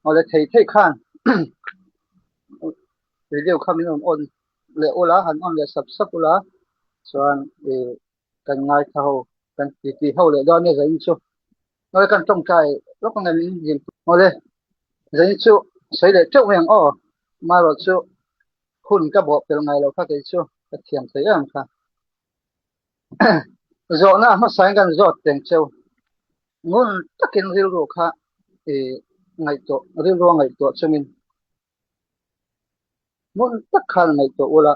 Awle thei thei khan video kha min rawn on leh ula, han on leh sap sap ula chuan ih kan ngaithla ho kan ti ti ho leh dawn nia zain chu. Awle kan tawngtai lawk ang em in zin. Awle zain chu sawi leh teuh mai ang aw. Marawh chu hun ka bawh pel ngai lo kha kei chu ka thiam thei em kha. Zawhna hmasain kan zawt teng cheu. Ngun takin rilru kha i ngaihtuah rilru a ngaihtuah chungin ngun tak khan ngaihtuah ula.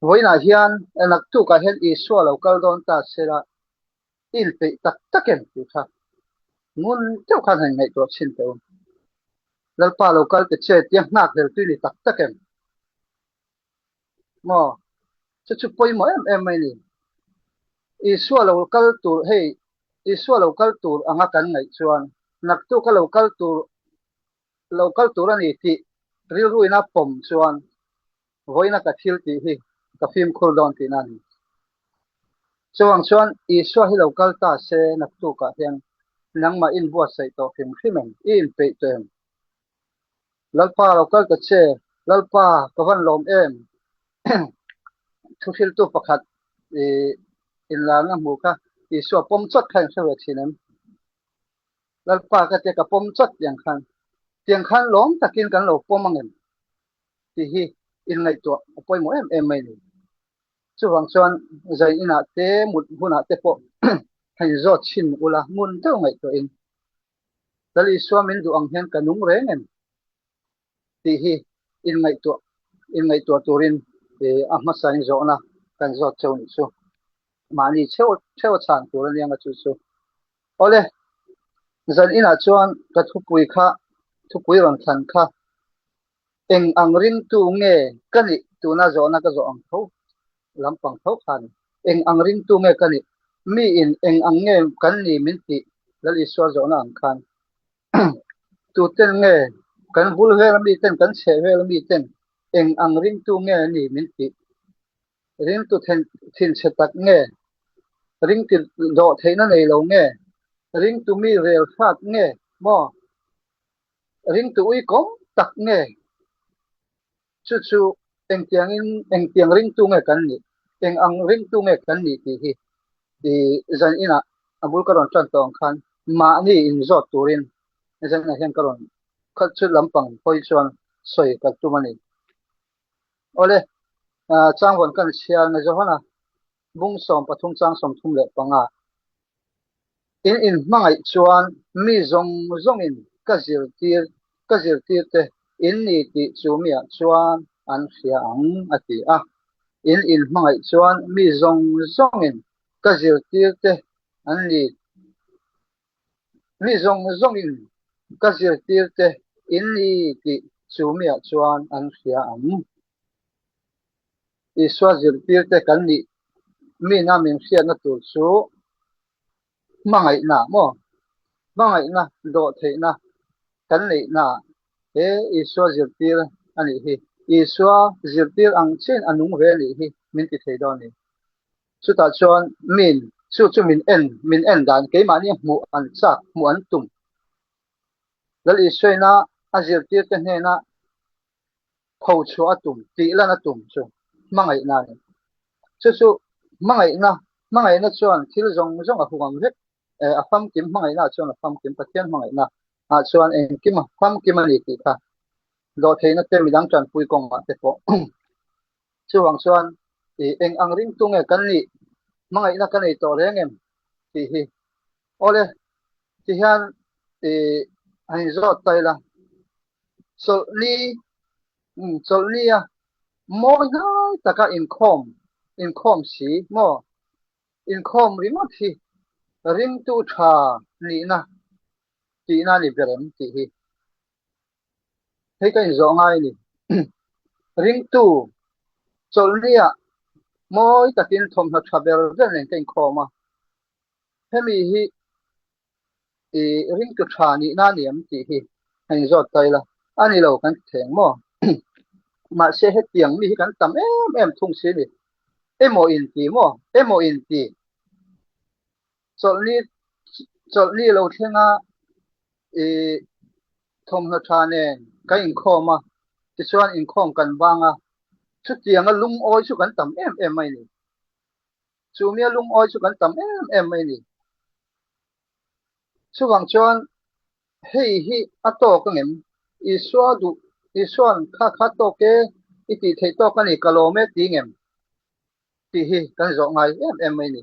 Vawiinah hian naktukah hian Isua lo kal dawn ta sela i inpeih tak tak em tih kha ngun deuh khan han ngaihtuah chhin teh u. Lalpa lo kal ta che tia nghak hlel tui ni tak tak em? Maw? Chu chu pawimawh em em mai ni. Isua lo kal tur hei Isua lo kal tur anga kan ngaih chuan naktuka lo kal tur lo kal tur a ni tih rilruina pawm chuan vawiina ka thil tih hi ka fimkhur dawn tihna a ni. Chuvang chuan Isua hi lo kal ta se naktukah hian nangmah inbuatsaih tawh hrim hrim em? I inpeih tawh em? Lalpa lo kal ta che, Lalpa ka van lawm em? Thuhriltu pakhat i inlarna hmuh kha Isua pawm chawt kha in hre ve thin em? Lalpa ka tia ka pawm chawt tiang khan, tiang khan lawm takin kan lo pawm ang em? Tih hi inngaihtuah a pawimawh em em mai ni. Chuvang chuan zai inah te mut hunah te pawh han inzawt chhin ula ngun deuh ngaihtuahin Lal Isua min duh ang hian ka nung reng em? tih hi inngaihtuah inngaihtuah turin a hmasain zawhna kan zawt cheu nih chu. Mahni cheu cheu a chhan tur a nia chu chu. Awle, zan inah chuan ka thupui kha thupui rawn thlan kha eng ang ringtu nge ka nih tuna zawhna ka zawh ang tho lampang tho kha a ni. Eng ang ringtu nge ka nih? Miin eng ang nge kan ni min tih Lal Isua zawhna ang khan tuten nge kan bul vel ami ten kan chheh vel ami ten eng ang ringtu nge ni min tih? Ringtu thinchhe tak nge? Ringtu dawh theihna nei lo nge? Ringtu mi rel hrat nge maw? Ringtu uikawm tak nge? Chu chu engtiangin engtiang ringtu nge kan nih, eng ang ringtu nge kan nih tih hi i zan inah a bul ka rawn tan tawh ang khan mahni inzawt turin zanah hian ka rawn khalh chu lampang hawi chuan sawi ka tum a ni. Awle, changvawn kan chhiar nge Johana bung 13 chang 35. In inhmangaih chuan mi zawng zawngin ka zirtir ka zirtirte in ni tih chu miah chuan an hria ang, a ti a. In inhmangaih chuan mi zawng zawngin ka zirtirte an ni mi zawng zawngin ka zirtirte in ni tih chu miah chuan an hria ang. Isua zirtirte kan nih mina min hriatna tur chu hmangaihna maw? Hmangaihna dawhtheihna kan neihna he Isua zirtir a nih hi. Isua zirtir ang chiahin a nung ve a nih hi min ti thei dawn a ni. Chutah chuan min chu chu min en min en dan keimahni hmuh an chak hmuh an tum. Lal Isuaina a zirtirte hnena tho chhuah a tum tih lan a tum chu hmangaihna a ni. Chu chu hmangaihna, hmangaihna chuan thil zawng zawng a huam vek. A famkim hmangaihna ah chuan a famkim, Pathian hmangaihna ah chuan engkim a famkim a ni tih kha dawhtheihna te midang tanpui kawngah te pawh chuvang chuan eng ang ringtu nge kan nih, hmangaihna ka nei tawh reng em tih hi. Awle, tihian han inzawt ta ila. Chawlhni, umm chawlhni a mawi hnai taka inkhawm, inkhawm si maw? Inkhawm ringawt hi ringtu tha nihna tihna a ni ber em tih hi hei ka inzawh ngai a ni. Ringtu chawlhni ah mawi takin thawmhnaw tha ber ber nen ka inkhawm a, hemi hi I ringtu tha nihna a ni em tih hi a inzawt ta ila, a ni lo kan ti thei ang maw? Mahse hetiang mi hi kan tam em em thung si ni. Emaw inti maw? Emaw inti. Chawlhni chawlhni lo thlenga. I thawmhnaw tha nen kan inkhawm a, tichuan inkhawm kan bang a, chutianga lungawi chu kan tam em em mai ni. Chumia lungawi chu kan tam em em mai ni. Chuvang chuan hei hi a tawk angem? Isua duh, Isua'n kha kha tawk e, i tih theih tawk a ni, ka lawm e ti ngem? Tih hi kan zawh ngai em em mai ni.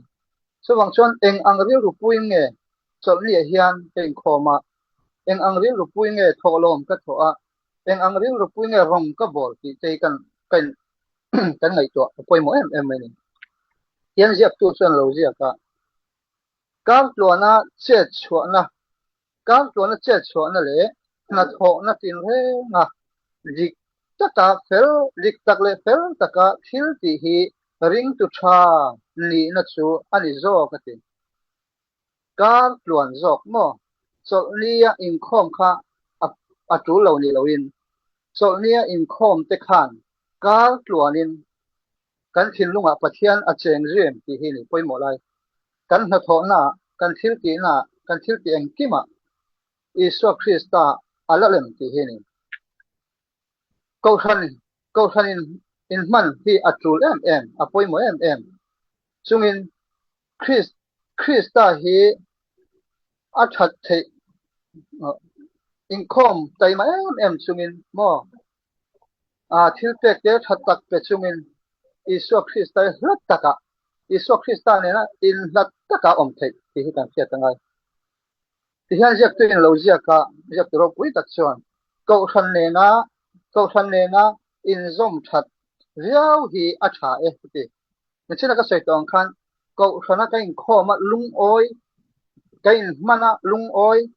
Chuvang chuan eng ang rilru puiin nge chawlhniah hian ka inkhawm a, eng ang rilru puiin nge thawhlawm ka thawh a, eng ang rilru puiin nge rawng ka bawl tih te hi kan kan kan ngaihtuah a pawimawh em em mai ni. Hian ziaktu chuan a lo ziak a. Kartluana chet chhuahna Kartluana chet chhuahna leh hnathawhna tinrenga dik taka fel dik tak leh fel taka thil tih hi ringtu tha nihna chu a ni zawk a ti. Kartluan zawk maw? Chawlhnia inkhawm kha a tul lo ni loin chawlhnia inkhawm te khan kartluanin Kan thinlungah Pathian a cheng zui em tih hi ni pawimawh lai. Kan hnathawhnaah, kan thiltihnaah, kan thiltih engkimah Isua Krista a la lem tih hi ni. Kohhran, Kohhran in inhman hi a tul em em, a pawimawh em em chungin Krist, Krista hi a that theih inkhawm taima em em chungin maw A thil pek te tha tak pe chungin Isua Krista hi hlat takah, Isua Krista nena inhlat takah awm theih tih hi kan hriat a ngai. Tihian ziaktu in lo ziak a, ziaktu ropui tak chuan Kohhran nena Kohhran nena inzawm that viau hi a tha e a ti. Nichina ka sawi tawh ang khan Kohhrana ka inkhawm a lungawi, ka inhman a lungawi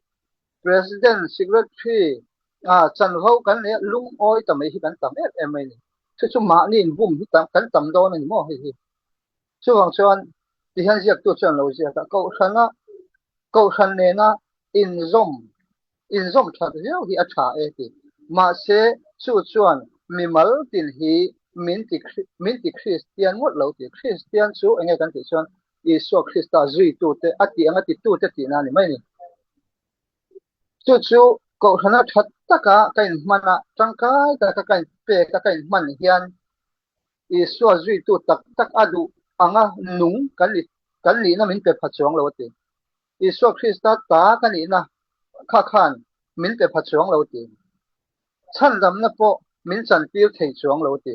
President, Secretary, ah chanvo kan nei a, lungawi ta mai hi kan tam em em mai a ni. Chu chu mahni inbum hi tam kan tam dawn a ni maw hei hi. Chuvang chuan tihian ziaktu chuan lo ziak a, Kohhrana Kohhran nena inzawm inzawm that viau hi a tha e ti. Mahse chu chuan mimal tin hi min ti min ti Kristian ngawt lo ti. Kristian chu enge kan tih chuan Isua Krista zuitute a tih anga titute tihna a ni mai a ni. Chu chu Kohhrana tha taka ka inhman a, tangkai taka ka inpek a ka inhman hian Isua zuitu tak tak a duh anga nung kan ni kan nihna min pe pha chuang lo a ti. Isua Krista ta ka nihna kha khan min pe pha chuang lo a ti. Chhandamna pawh min chantir thei chuang lo a ti.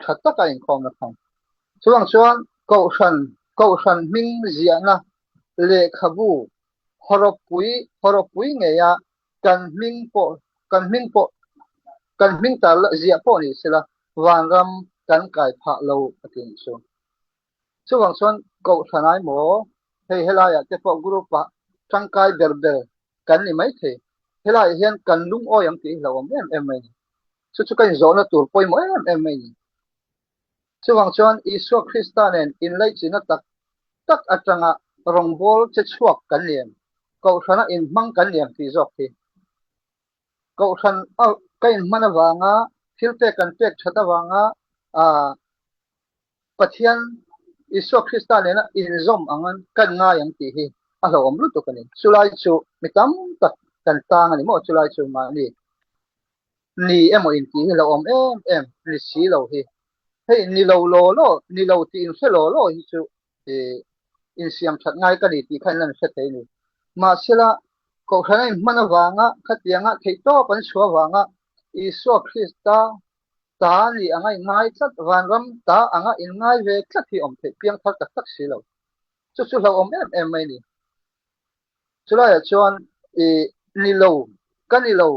Tha taka inkhawmna khan. Chuvang chuan Kohhran, Kohhran hming ziahna lehkhabu hawrawppui, hawrawppui ngeia kan hming pawh, kan hming pawh, kan hming tar ziah pawh ni sela vanram kan kai phah lo a ti nih chu. Chuvang chuan Kohhran ai maw hei helaiah te pawh group ah tangkai ber ber kan ni maithei. Helaiah hian kan lungawi ang tih hi hlauhawm em em mai a ni. Chu chu ka inzawhna tur pawimawh em em mai a ni. Chuvang chuan Isua Krista nen inlaihchihna tak tak atanga rawngbâwl che chhuak kan ni em? Kohhrana inhmang kan ni em tih zawk hi. Kohhran a ka inhman avanga thil pek kan pek that avanga ah Pathian Isua Krista nena inzawm angin kan ngai ang tih hi a hlauhawm lutuk a ni. Chulai chu mi tam tak kan tang a ni maw? Chulai chu mahni ni emaw intih hi hlauhawm em em ni si lo hi. Hei ni lo law law, ni lo tih inhre law law hi chu insiam that ngai ka ni tih kha in lan hre thei a ni. Mahsela, Kohhran a inhman avanga khatianga theihtawp an chhuah avanga Isua Krista Ta ni anga in ngai tlat, vanram ta anga in ngai ve tlat hi awm theih piang thar tak tak si lo. Chu chu hlauhawm em em mai ni. Chulaiah chuan i ni lo, ka ni lo,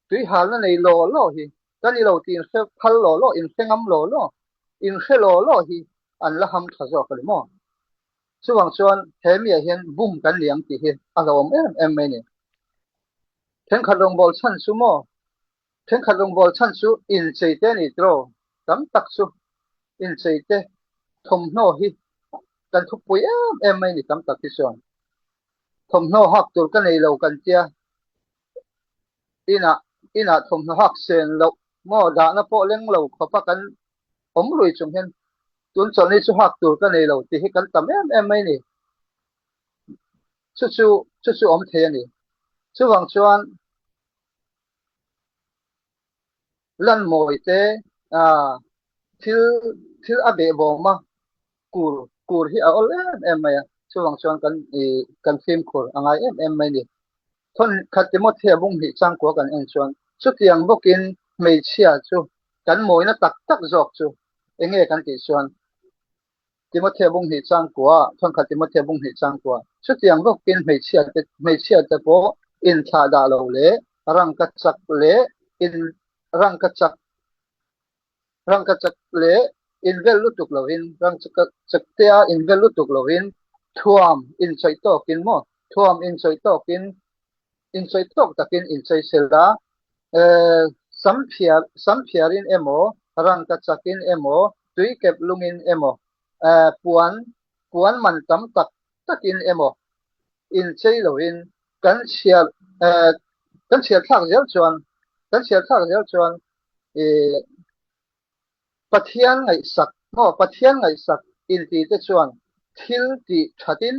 tuihalna nei law law hi, ka ni lo tih in hre phal law law, in hre ngam law law, in hre law law hi an la ham tha zawk a ni maw? Chuvang chuan he miah hian bum kan ni ang tih hi a hlauhawm em em mai ni. Thenkhat rawngbâwl chhan chu maw? Thenkhat rawngbâwl chhan chu inchei te a ni tiraw? Tam tak chu inchei te thawmhnaw hi kan thupui em em mai ni tam tak hi chuan. Thawmhnaw hak tur ka nei lo kan tia, inah inah thawmhnaw hak sen loh maw dahna pawh leng lo khawpa kan awm lui chung hian tun chawlhni chu hak tur ka nei lo tih hi kan tam em em mai ni. Chu chu chu chu awm thei a ni. Chuvang chuan. Lan mawi te, thil thil a behbawm a, kur kur hi a awl em em mai a, chuvang chuan kan ih kan fimkhur a ngai em em mai a ni. Thawn khat Timothea bung hnih changkua kan en chuan chutiang bawkin hmeichhia chu kan mawina tak tak zawk chu enge kan tih chuan Timothea bung hnih changkua, thawn khat Timothea bung hnih changkua, chutiang bawkin hmeichhia te hmeichhia te pawh inthlah dah lo leh rangka chak leh in rangka chak Rangka chak leh invel lutuk lovin, rangka chaktea invel lutuk lovin, thuam inchawih tawkin maw, thuam inchawih tawkin, inchawih tawk takin inchei sel a, sam phiar, sam phiarin emaw, rangka chakin emaw, tuikep lungin emaw, puan, puan man tam tak takin emaw inchei lovin kan chhiar, kan chhiar thlak zel chuan, kan chhiar thlak zel chuan Pathian ngaihsak maw Pathian ngaihsak inti te chuan thil tih thatin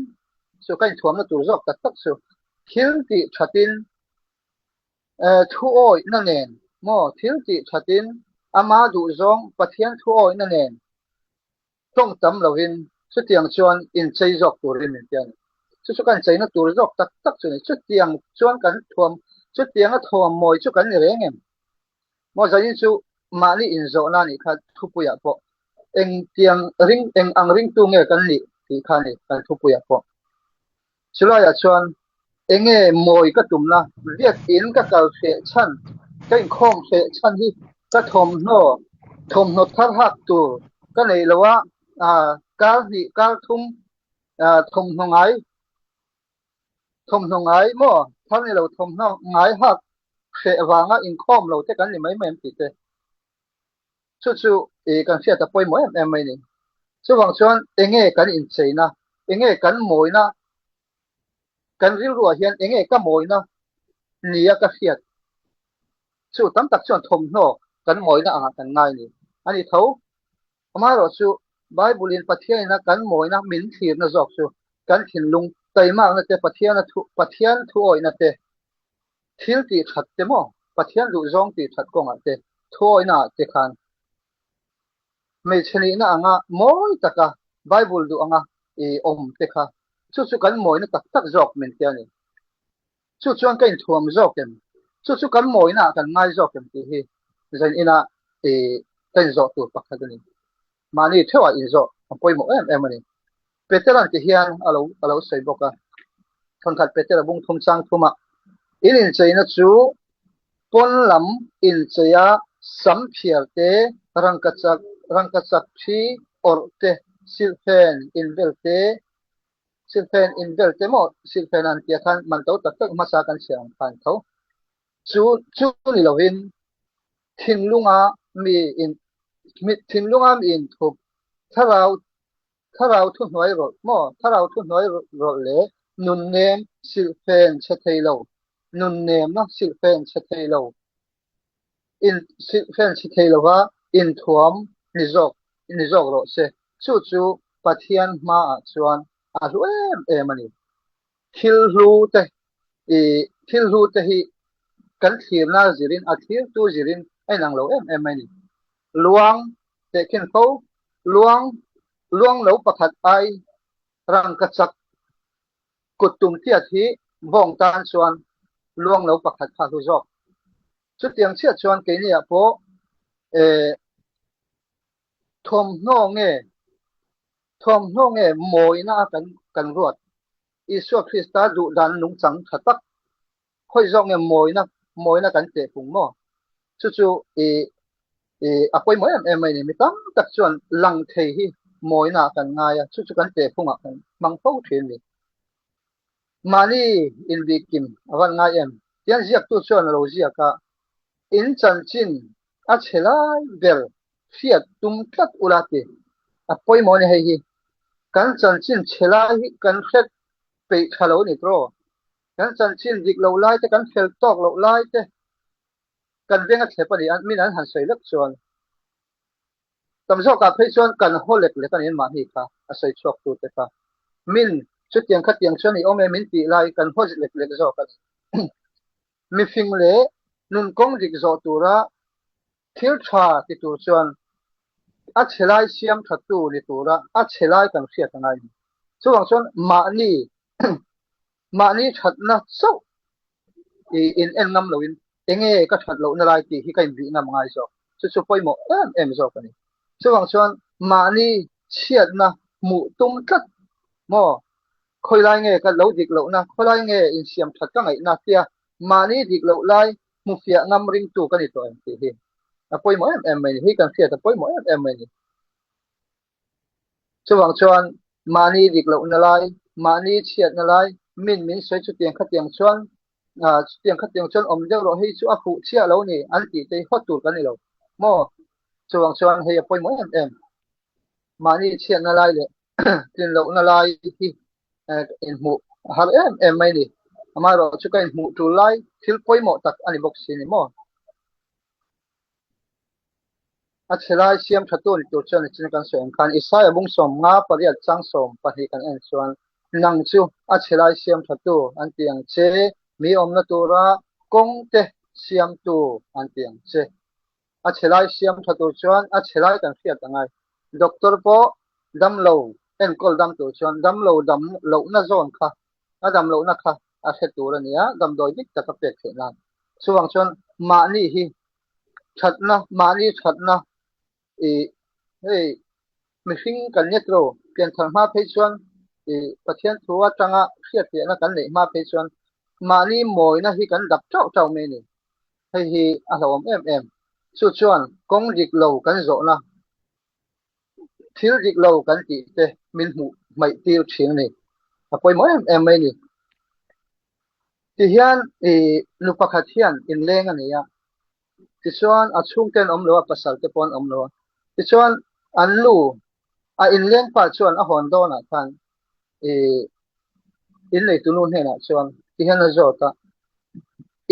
chu ka inthuamna tur zawk tak tak chu thil tih thatin thu awihna nen maw thil tih thatin ama duhzawng Pathian thu awihna nen Tawng tam lovin chutiang chuan inchei zawk turin min ti a ni. Chu chu kan cheina tur zawk tak tak chu a ni. Chutiang chuan kan thuam, chutianga thuam mawi chu kan ni reng em? Maw zanin chu mahni inzawhna a nih kha thupuiah pawh engtiang ring, eng ang ringtu nge kan nih tih kha a ni kan thupuiah pawh. Chulaiah chuan enge mawi ka tumna, biakin ka kal hreh chhan, ka inkhawm hreh chhan hi ka thawmhnaw, thawmhnaw thar hak tur ka neih lo a, kar hnih kar thum thawmhnaw ngai, thawmhnaw ngai maw thar ni lo thawmhnaw ngai hak hreh vanga inkhawm lo te kan ni mai mai em tih te. Chu chu kan hriat a pawimawh em em mai ni. Chuvang chuan enge kan incheina, enge kan mawina, kan rilruah hian enge ka mawina nia ka hriat. Chu tam tak chuan thawmhnaw kan mawina angah kan ngai ni. A ni tho. Amaherawh chu Bible-in Pathianina kan mawina min thlirna zawk chu kan thinlung taimakna te, Pathiana thu, Pathian thuawihna te, Thil tih that te maw? Pathian duhzawng tih that kawngah te, thuawihna ah te khan hmeichhe nihna anga mawi taka Bible duh anga i awm te kha chu chu kan mawina tak tak zawk min ti a ni. Chu chuan ka inthuam zawk em? Chu chu kan mawina ah kan ngai zawk em tih hi zan inah i ka inzawh tur pakhat a ni. Mahni theuhah inzawh a pawimawh em em a ni. Petera'n ti hian a lo a lo sawi bawk a, Thawnkhat Petera bung thum chang thumah, In incheina chu pawn lam incheia sam phiar te, rangkachak rangkachak thi awrh te, silhfen inbel te, silhfen inbel te maw silhfen an tia khan man to tak tak hmasa kan chhiar ang khan tho. Chu chu ni lovin thinlunga mi in thinlunga mi inthup thlarau Thlarau thuhnuai rawlh maw? Thlarau thuhnuai rawlh leh nunnem silhfen chhe thei lo, nunnemna silhfen chhe thei lo, in silhfen chhe thei lova inthuam ni zawk ni zawk rawh se. Chu chu Pathian hmaah chuan a hlu em em a ni. Thil hlu te i thil hlu te hi kan thlirna zirin a thlirtu zirin a inang lo em em mai a ni. Luang tehkhin fo, luang luang lo pakhat ai rangkachak kut tum tiat hi vawng tan chuan luang lo pakhat kha hlu zawk. Chutiang chiah chuan keiniah pawh eh thawmhnaw nge thawmhnaw nge mawina a kan kan ruat Isua Krista duhdan nungchang tha tak Khawi zawk nge mawina mawina kan teh pung maw? Chu chu i i a pawimawh em em mai a ni. Mi tam tak chuan lang thei hi mawina ah kan ngai a, chu chu kan teh phungah kan hmang fo thin a ni. Mahni inbihkim a van ngai em? Tian ziaktu chuan a lo ziak a, In chanchin a chhe lai ber hriat tum tlat ula ti. A pawimawh a ni hei hi. Kan chanchin chhe lai hi kan hre peih tha lo a ni tawh. Kan chanchin dik loh lai te, kan fel tawk loh lai te kan veng a thlep a ni a, min an han sawi lek chuan tam zawkah phei chuan kan haw lek lek a ni mahni kha a sawi chhuak tu te kha. Min chutiang khatiang chuan i awm e min tih lai kan haw lek lek zawk a ni. Mifing leh nun kawng dik zawh tura. Thil tha ti tur chuan a chhe lai siam thattu ni tura a chhe lai kan hriat a ngai a ni. Chuvang chuan mahni mahni thatna chauh i in en ngam loin enge ka that lohna lai tih hi ka inbih ngam ngai zawk. Chu chu pawimawh em em zawk a ni. Chuvang chuan mahni chhiatna hmuh tum tlat maw? Khawilai nge ka lo dik lohna, khawilai nge insiam that ka ngaihna tia mahni dik loh lai hmufiah ngam ringtu ka ni tawh em tih hi a pawimawh em em mai ni. Hei kan hriat a pawimawh em em mai ni. Chuvang chuan mahni dik lohna lai, mahni chhiatna lai, min min sawi chutiang khatiang chuan chutiang khatiang chuan awm deuh rawh hei chu a fuh chiah lo ni an tih te hi hawt tur kan ni lo maw? Chuvang chuan hei a pawimawh em em. Mahni chhiatna lai leh tlin lohna lai hi inhmuh a har em em mai ni. Amaherawh chu ka inhmuh tul lai thil pawimawh tak a ni bawk si ni maw? A chhe lai siam tha tu ni tur chuan nichin kan sawi ang khan Isaiah bung 58 chang 12 kan en chuan nang chu a chhe lai siam tha tu an ti ang che, mi awmna tura kawng te siamtu an ti ang che. A chhe lai siam tha tur chuan a chhe lai kan hriat a ngai. Doctor pawh damlo enkawl dam tur chuan damlo dam lohna zawn kha a dam lohna kha a hre tur a ni a, damdawi dik tak a pek theih nan. Chuvang chuan mahni hi thatna, mahni thatna i hei mihring kan ni tawh pianthar hma phei chuan i Pathian thu atanga hriatfiahna kan neih hma phei chuan mahni mawina hi kan dap tauh tauh mai a ni. Hei hi a hlauhawm em em. Chu chuan kawng dik lo kan zawhna, thil dik lo kan tih te min hmuh hmaih tir thin a ni. A pawimawh em em mai a ni. Tihian i nu pakhat hian inleng a nei a, tichuan a chhungte an awm lo a, pasal te pawh an awm lo a. Tichuan an nu a inleng pa chuan a hawn dawnah khan i inneitu nu hnenah chuan tihian a zawt a,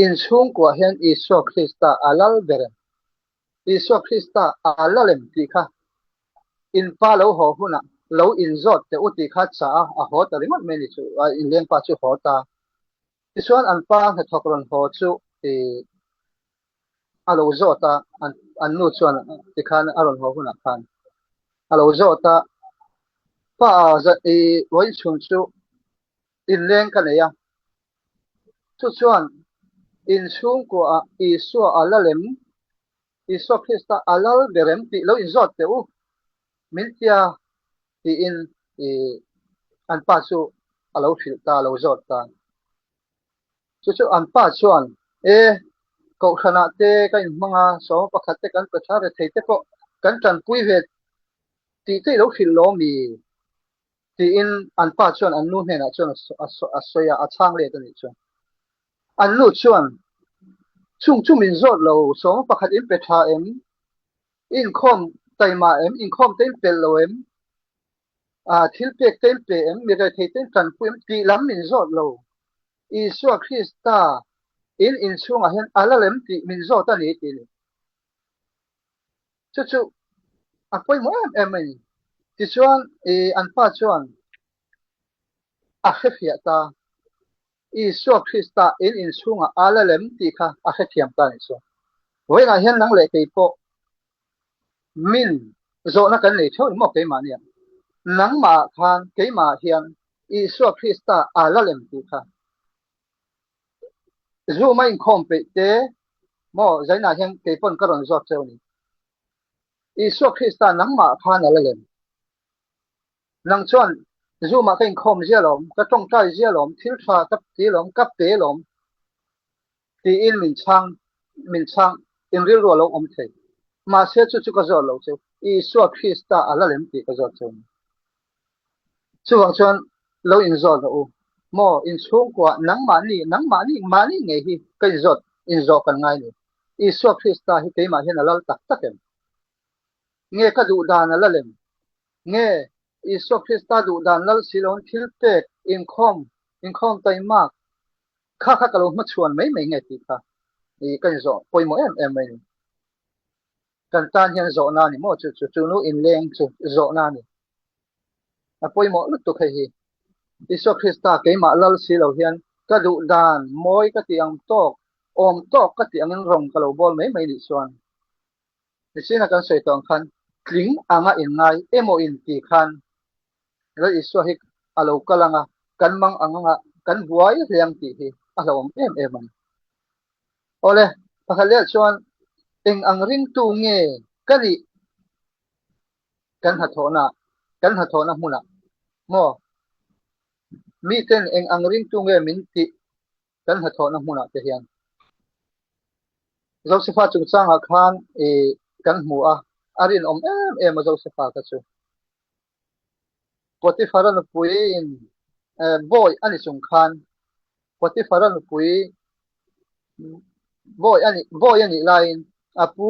Inchhungkuah hian Isua Krista a lal ber em? Isua Krista a lal em tih kha in pa lo haw hunah lo inzawt teh u tih kha chah a, a haw ta ringawt mai a ni chu, a inleng pa chu haw ta. Tichuan an pa hnathawk rawn haw chu i a lo zawt a, an an nu chuan tikhan a rawn haw hunah khan a lo zawt a, pa i vawichhun chu inleng ka nei a, Chu chuan inchhungkuaah Isua a lal em? Isua Krista a lal ber em tih lo inzawt teh u, min tia tiin an pa chu a lo hrilh ta, a lo zawt ta. Chu chu an pa chuan, E, Kohhranah te ka inhmang a, sawma pakhat te kan pe tha ve thei te pawh kan tanpui ve tih te i lo hrilh lawm mi? Tiin an pa chuan an nu hnenah chuan a sawi a, a chhang let a nih chuan. An nu chuan, Chung chu min zawt lo, sawma pakhat in pe tha em? I inkhawm taima em? Inkhawm te in pelh lo em? Thil pek te in pe em? Mi rethei te in tanpui em? Tih lam min zawt lo. Isua Krista in inchhungah hian a lal em tih min zawt a ni tih a ni. Chu chu a pawimawh em em a ni. Tichuan i an pa chuan a hrefiah ta, Isua Krista in inchhungah a la lem tih kha a hrethiam ta a nih chuan. Vawiinah hian nang leh kei pawh min zawhna kan nei theuh maw keimahnia? Nangmahah khan keimahah hian Isua Krista a la lem tih kha Zoom a inkhawm peih te maw zainah hian kei pawn ka rawn zawt cheu a ni. Isua Krista nangmah khan a la lem. Nang chuan Zoom ah ka inkhawm zia lawm, ka tawngtai zia lawm, thil tha ka ti lawm, ka pe lawm tiin min chhang min chhang in rilru a lo awm thei. Mahse chu chu ka zawt lo cheu. Isua Krista a la lem tih ka zawt cheu a ni. Chuvang chuan lo inzawt rawh u. Maw inchhungkua nangmahni, nangmahni, mahni ngei hi ka inzawt, inzawh kan ngai ni. Isua Krista hi keimah hian a lal tak tak em? Nge ka duh dan a lal em? Nge Isua Krista duh dan lal si loin thil pek, inkhawm, inkhawm taimak, kha kha ka lo hmachhuan mai mai nge tih kha i ka inzawh pawimawh em em mai ni. Kan tan hian zawhna a ni maw? Chu chu chu nu inleng chu zawhna a ni. A pawimawh lutuk hei hi. Isua Krista keimah lal si lo hian ka duh dan mawi ka tih ang tawk, awm tawk ka tih angin rawng ka lo bawl mai mai nih chuan. Nichina kan sawi tawh ang khan tling anga inngai emaw inti khan Lal Isua hi a lo kal anga kan mang ang anga kan buai hle ang tih hi a hlauhawm em em a ni. Awle, pakhat leh chuan eng ang ringtu nge ka nih kan hnathawhna kan hnathawhna hmunah maw? Miten eng ang ringtu nge min tih kan hnathawhna hmunah te hian? Josefa chungchangah khan i kan hmu a, a rinawm em em a Josefa kha chu. Potifara nupuiin bawi a ni chung khan Potifara nupui bawi a nih bawi a nih laiin a pu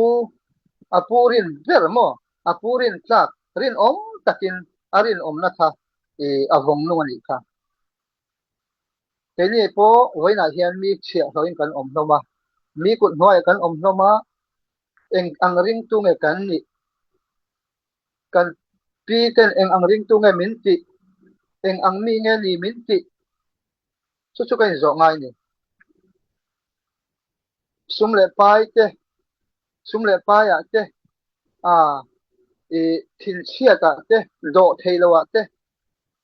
a pu rin ber maw a pu rin tlak rinawm takin a rinawmna kha i a vawng nung a nih kha. Keini pawh vawiinah hian mi chhiahhlawhin kan awm hlawm a, mi kut hnuaiah kan awm hlawm a, eng ang ringtu nge kan nih? Kan pi ten eng ang ringtu nge min tih? Eng ang mi nge ni min tih? Chu chu ka inzawh ngai ni. Sum leh pai te, sum leh paiah te, a i thinchhiatah te, dawh theih loah te,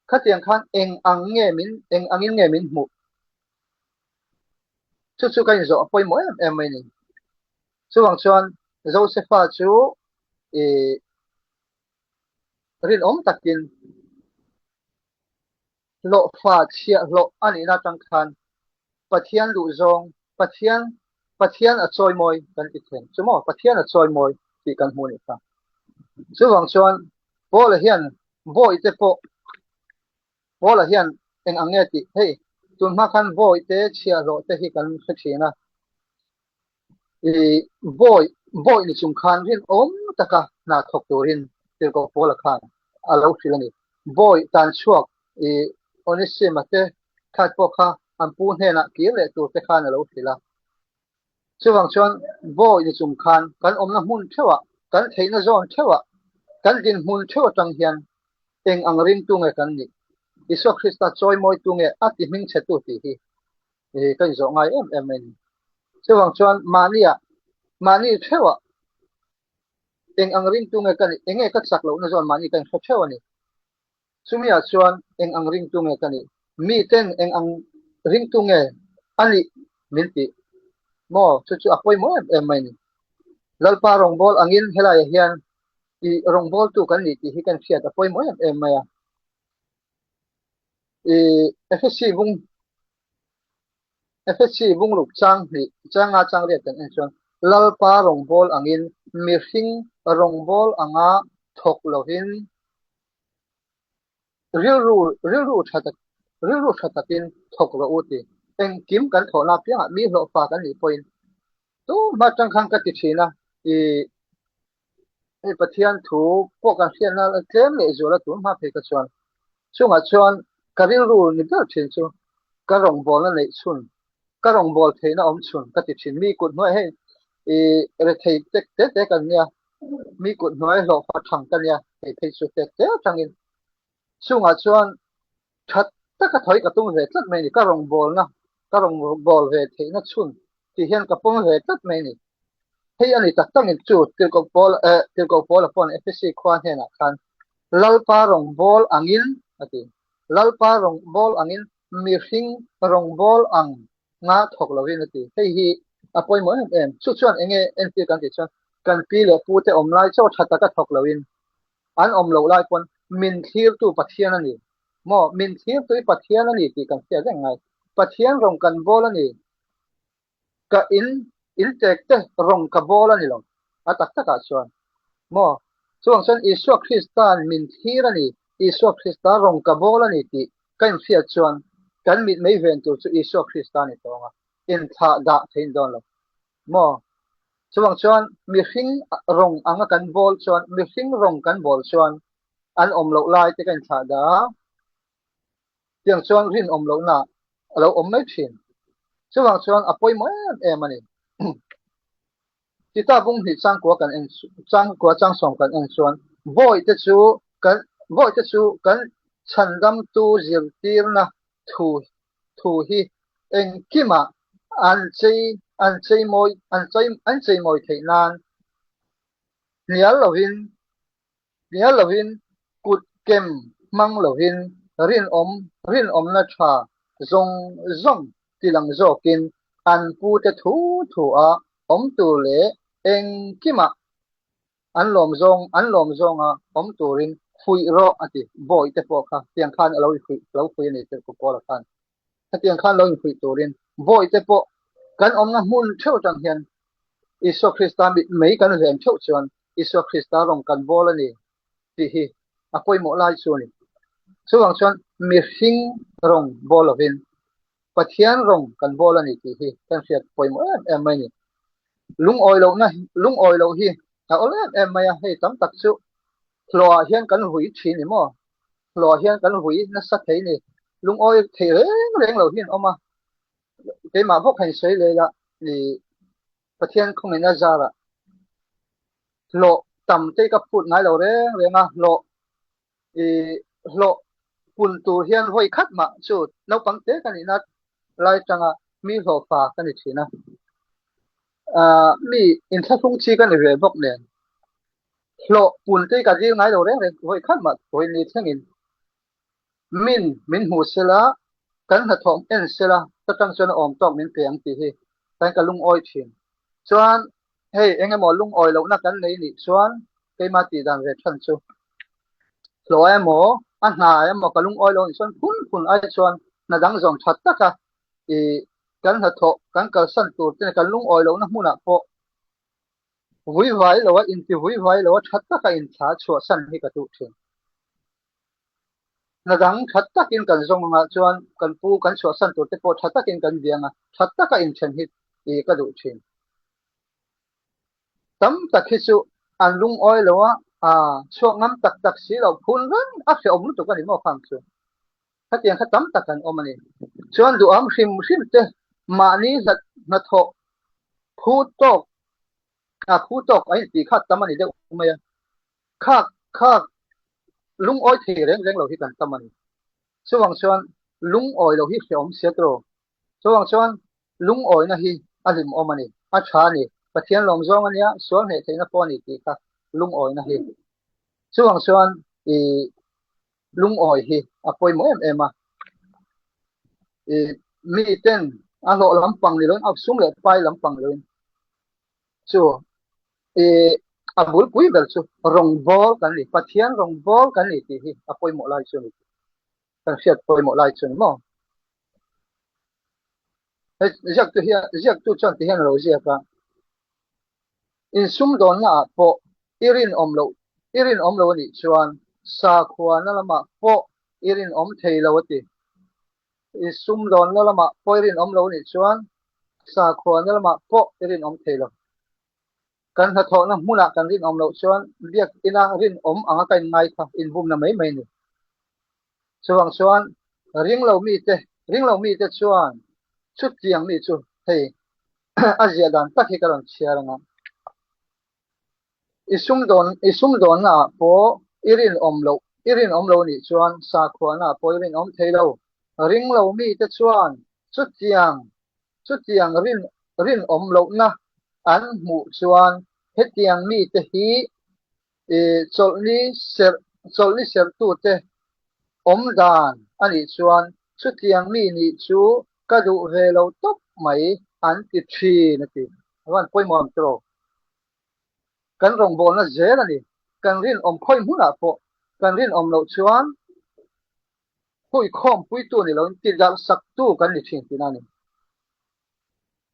khatiang khan eng ang nge min, eng angin nge min hmuh? Chu chu ka inzawh a pawimawh em em mai ni. Chuvang chuan Josefa chu i rinawm takin hlawhfa chhiahhlawh a nihna atang khan Pathian duhzawng, Pathian Pathian a chawimawi kan ti thei. Chu maw? Pathian a chawimawi tih kan hmu nih kha. Chuvang chuan Paula hian bawihte pawh Paula hian eng ang nge tih hei tun hma khan bawihte chhiahhlawh te hi kan hre thin a. I bawi bawi ni chung khan rinawm taka hna thawk turin Tirhkoh Paula khan a lo hrilh a ni. Bawi tan chhuak i Onesima te khat pawh kha an pu hnenah kir leh tur te khan a lo hrilh a. Chuvang chuan bawi ni chung khan kan awmna hmun theuhah, kan theihna zawn theuhah, kan dinhmun theuh atang hian eng ang ringtu nge kan nih? Isua Krista chawimawitu nge a ti hmingchhetu tih hi ka inzawh ngai em em mai a ni. Chuvang chuan mahniah, mahni theuhah eng ang ringtu nge ka nih, eng nge ka chak lohna zawn mahni ka inhre theuh a ni. Chumiah chuan eng ang ringtu nge ka nih, miten eng ang ringtu nge a nih min tih maw? Chu chu a pawimawh em em mai a ni. Lalpa rawngbâwl angin helaiah hian i rawngbâwltu kan nih tih hi kan hriat a pawimawh em em mai a. I Efesi bung Efesi bungruk chang hnih changa chang riat kan en chuan Lalpa rawngbâwl angin mihring rawngbâwl anga thawk lovin rilru rilru tha tak rilru tha takin thawk rawh u ti. Engkim kan thawhna apiangah mi hlawhfa kan nih pawhin tumah atang khan ka ti thin a, i Hei Pathian thu pawh kan hriatna la tlem leh zual a tun hma phei ka chuan chungah chuan ka rilru ni ber thin chu ka rawngbawlna neih chhun, ka rawngbâwl theihna awm chhun ka ti thin. Mi kut hnuai hei i rethei tek te te kan nia, mi kut hnuai hlawhfa thang ka nia hei phei chu tek te atangin chungah chuan tha taka thawi ka tum ve tlat mai ni, ka rawngbawlna, ka rawngbâwl ve theihna chhun tih hian ka pawm ve tlat mai ni. Hei a ni tak takin chu Tirhkoh Paul eh Tirhkoh Paula paw'n Efesi khua hnenah khan Lalpa rawngbâwl angin a ti. Lalpa rawngbâwl angin mihring rawngbâwl ang nga thawk lovin a ti. Hei hi a pawimawh em em. Chu chuan eng nge entir kan tih chuan kan pi leh pute awm lai chaw tha taka thawk loin an awm loh lai pawn min thlirtu Pathian a ni. Maw min thlirtu hi Pathian a ni tih kan hriat reng ngai. Pathian rawng kan bawl a ni. Ka in in tek te rawng ka bawl a ni lo. A tak takah chuan maw chuvang chuan Isua Krista'n min thlir a ni, Isua Krista rawng ka bawl a ni tih ka inhriat chuan kan mit mei ven tur chu Isua Krista a ni tawng a, inthlah dah thei dawn lo maw? Chuvang chuan mihring rawng anga kan bawl chuan, mihring rawng kan bawl chuan an awm loh lai te ka inthlah dah a, tiang chuan rinawm lohna a lo awm mai thin. Chuvang chuan a pawimawh em em a ni. Tita bung hnih changkua kan en changkua changsawm kan en chuan bawihte chu kan bawihte chu kan chhandamtu zirtirna thu thu hi engkimah an chei an cheimawi an chei an cheimawi theih nan. Hnial lovin, hnial lovin, kut kem hmang lovin, rinawm, rinawmna tha zawng zawng tilang zawkin an pute thu thu a awm tur leh engkimah an lawm zawng, an lawm zawnga awm turin fuih rawh a ti. Bawihte pawh kha tiang khan a lo infuih, lo fuih a ni tirhkoh Paula khan. Hetiang khan lo infuih turin bawihte pawh kan awmna hmun theuh atang hian Isua Krista mit mei kan ven theuh chuan Isua Krista rawng kan bawl a ni tih hi a pawimawh lai chu a ni. Chuvang chuan mihring rawng bawl lovin Pathian rawng kan bawl a ni tih hi kan hriat pawimawh em em mai a ni. Lungawi lohna lungawi loh hi a awl em em mai a, hei tam tak chu hlawhah hian kan hui thin ni maw? Hlawhah hian kan hui nasa thei ni. Lungawi thei reng reng lo hi an awm a, keimah bawk han sawi leh la i Pathian khawngin a zarah hlawh tam te ka phut ngai lo reng reng a, hlawh i hlawh pun tur hian vawi khat mah chu naupang te ka nihna lai tanga mi hlawhfa ka ni thin a. Mi inthlahrung chi ka ni ve bawk nen hlawh pun te ka dil ngai lo reng reng vawi khat mah vawi ni thlengin min min hmu sela kan hnathawh en sela ka tang chuan a awm tawk min pe ang tih hi kan ka lungawi thin. Chuan hei eng emaw lungawi lohna kan nei nih chuan keimah tih dan ve than chu hlawh emaw a hna emaw ka lungawi lo nih chuan phun phun ai chuan hna dang zawng that taka i kan hnathawh kan kalsan tur te kan lungawi lohna hmunah pawh vui vai loa inti vui vai loa that taka inthla chhuahsan hi ka duh thin. Hna dang that takin kan zawng angah chuan kan pu kan chhuahsan tur te pawh tha takin kan biang a, tha taka inthen hi i ka duh thin. Tam tak hi chu an lungawi lo a, aa chhuak ngam tak tak si lo phun reng a hrehawm lutuk a ni maw khang chu. Khatiang kha tam tak an awm a ni. Chuan duham hrim hrim te mahni hnathawh phu tawk a phu tawk a intih kha tam a ni deuh mai a. Khak khak lungawi thei reng reng lo hi kan tam a ni. Chuvang chuan lungawi lo hi hrehawm sia tawh. Chuvang chuan lungawina hi a hlimawm a ni, a tha a ni, Pathian lawm zawng a nia, sual hneh theihna pawh a ni tih kha lungawina hi. Chuvang chuan i lungawi hi a pawimawh em em a. I miten a hlawh lampang ni loin, a sum leh pai lampang loin chu i a bulpui ber chu rawngbâwl kan ni, Pathian rawngbâwl kan ni tih hi a pawimawh lai chu a ni. Kan hriat pawimawh lai chu a ni maw? Hei ziaktu hian ziaktu chuan ti hian a lo ziak a, Insumdawnna ah pawh i rinawm loh i rinawm lo a nih chuan sakhuana lamah pawh i rinawm thei lo a ti. Insumdawnna lamah pawh i rinawm lo a nih chuan sakhuana lamah pawh i rinawm thei lo. Kan hnathawhna hmunah kan rinawm loh chuan biakina rinawm anga ka inngai kha inbumna mai mai a ni. Chuvang chuan ringlo mite, ringlo mite chuan chutiang mi chu hei a ziah dan tak hi ka rawn chhiar ang a. I sumdawn, i sumdawnna ah pawh i rinawm loh, i rinawm lo nih chuan sakhuana ah pawh i rinawm thei lo. Ringlo mite chuan chutiang Chutiang rin rinawm lohna an hmuh chuan hetiang mite hi chawlhni serh chawlhni serhtute awm dan a nih chuan chutiang mi nih chu ka duh ve lo tawp mai an ti thin a ti. A van pawimawh ang tiraw? Kan rawngbawlna zel a ni. Kan rinawm khawi hmunah pawh kan rinawm loh chuan Huikhawm puitu ni loin tidarh saktu kan ni thin tihna a ni.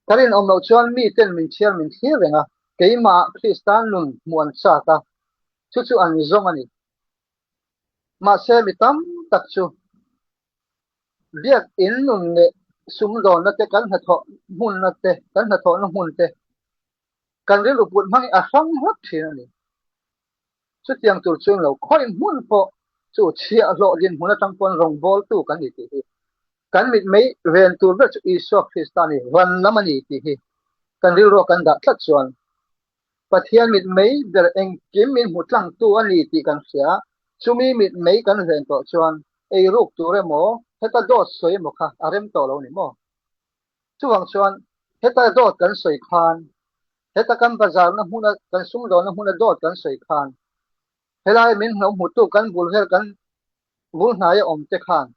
Ka rinawm loh chuan miten min chhiar min thlir reng a, keimahah Krista nun hmuh an chak a, chu chu an zawng a ni. Mahse mi tam tak chu biakinn nun leh sumdawnna te, kan hnathawh hmunna te, kan hnathawhna hmun te kan rilru put hmangin a hrang hlak thin a ni. Chutiang tur chuan lo khawih hmun pawh chu chhiahhlawh dinhmun atang pawn rawngbawltu kan ni tih hi kan mitmei ven tur ber chu Isua Krista ni van lam a ni tih hi kan rilruah kan dah tlat chuan Pathian mitmei ber engkim min hmu tlangtu a ni tih kan hria. Chumi mitmei kan ven tawh chuan eiruk tur emaw heta dawt sawi emaw kha a rem tawh lo ni maw? Chuvang chuan heta dawt kan sawi khan. Heta kan bazarna hmuna kan sumdawnna hmuna dawt kan sawi khan helai min hlo hmutu kan bul vel kan bul hnaia awm te khan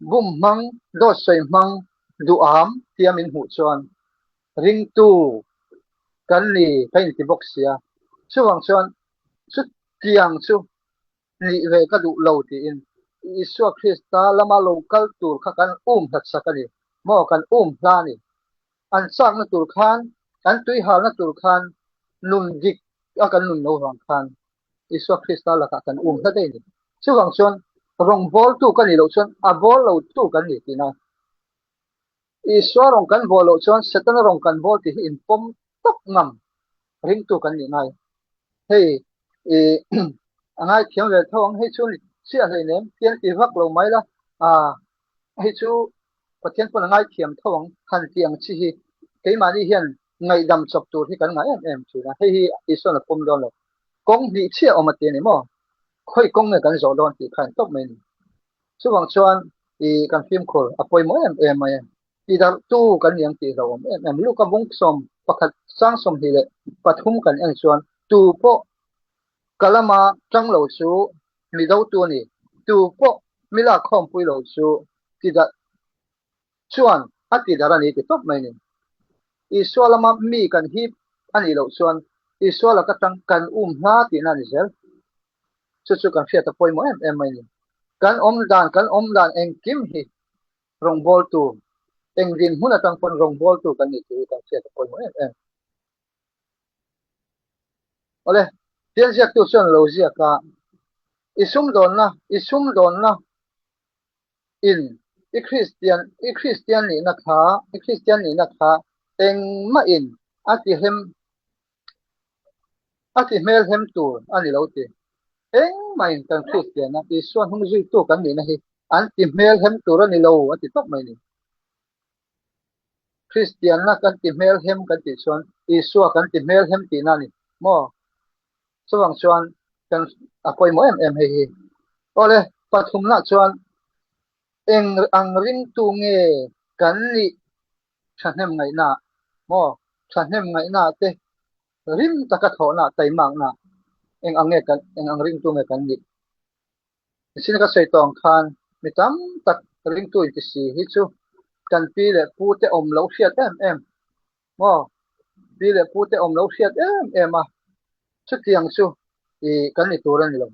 bum hmang dawt sawi hmang duham tia min hmuh chuan ringtu kan ni ka inti bawk sia. Chuvang chuan chutiang chu nih ve ka duh lo tiin Isua Krista lama lo kal tur kha kan um hlat sak a ni maw, kan um hla a ni. An chakna tur khan, an tuihalna tur khan nun dik a kan nun lo vang khan Isua Krista lakah kan um hla daih a ni. Chuvang chuan rawngbawltu ka nih loh chuan a bawl lotu kan ni tihna. Isua rawng kan bawl loh chuan Setana rawng kan bawl tih hi inpawm tawp ngam ringtu kan nih ngai. Hei i a ngaithiam ve tho ang, hei chu ni chiah hleinem tian ti vak lo mai la, ah hei chu Pathian pawn a ngaithiam tho ang han tih ang chi hi keimahni hian ngaihdam chawp tur hi kan ngah em em thin a, hei hi Isua'n a pawm dawn lo. Kawng hnih chiah awm a ti a ni maw? Khawi kawng nge kan zawh dawn tih kha a intawp mai a ni. Chuvang chuan i kan fimkhur a pawimawh em em mai a, tidarhtu kan ni ang tih hlauhawm em em. Luka bung 11 sang 23 kan en chuan tu pawh ka lama tang lo chu mi dotu a ni, tu pawh mi lakkhawmpui lo chu tidarh chuan a tidarh a ni ti tawp mai a ni. Isua lama mi kan hip a nih loh chuan Isua laka tang kan um hla tihna a ni zel. Chu chu kan hriat a pawimawh em em mai a ni. Kan awm dan, kan awm dan engkim hi rawngbawltu, eng dinhmun atang pawn rawngbawltu kan nih tih hi kan hriat a pawimawh em em. Awle, thil ziaktu chuan lo ziak a, I sumdawnna, i sumdawnna in i Kristian, i Kristian nihna kha, i Kristian nihna kha engmah in a ti hem, a ti hmelhem tur a ni lo ti. Engmah in kan Kristianna, Isua hnung zuitu kan nihna hi an ti hmelhem tur a ni lo a ti tawp mai a ni. Kristianna kan ti hmelhem kan tih chuan Isua kan ti hmelhem tihna a ni maw? Chuvang chuan kan a pawimawh em em hei hi. Awle, pathumna chuan eng ang ringtu nge kan nih thahnem ngaihna maw? Thahnem ngaihna te rim taka thawhna taimakna eng ang nge kan eng ang ringtu nge kan nih? Nichin ka sawi tawh ang khan mi tam tak ringtu inti si hi chu kan pi leh pu te awm lo hriat em em maw? Pi leh pu te awm lo hriat em em a, chutiang chu i kan ni tur a ni lo.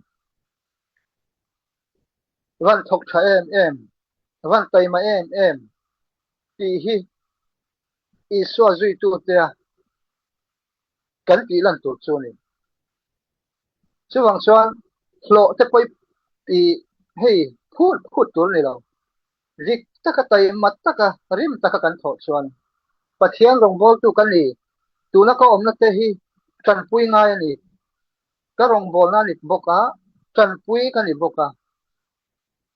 Van thawk tha em em, van taima em em tih hi Isua zuitutea kan tih lan tur chu a ni. Chuvang chuan hlawh te pawh i hei phut phut tur a ni lo. Dik taka taima taka rim taka kan thawh chuan Pathian rawngbawltu ka ni, tuna ka awmna te hi tanpui ngai a ni. Ka rawngbawlna a ni bawk a, tanpui ka ni bawk a.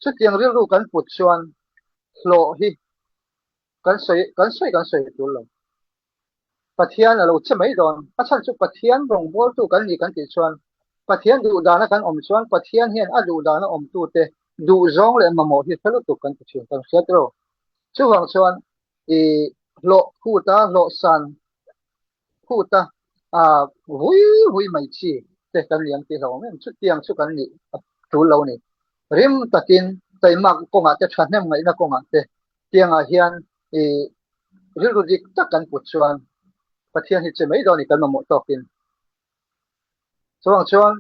Chutiang rilru kan put chuan hlawh hi kan sawi kan sawi kan sawi tul lo. Pathian a lo che mai dawn. A chhan chu Pathian rawngbawltu kan ni kan tih chuan Pathian duhdana kan awm chuan Pathian hian a duhdana awmtute duhzawng leh mamawh hi hre lutuk kan ti thin kan hriat ro. Chuvang chuan i hlawh phut a, hlawh san phut a, vui vui mai chi te kan ni ang tih hlauhawm em. Chutiang chu kan nih a tul lo a ni. Rim takin taimak kawngah te thahnem ngaihna kawngah te tiangah hian i rilru dik tak kan put chuan Pathian hi che mai dawn i kan mamawh tawkin. Chuvang chuan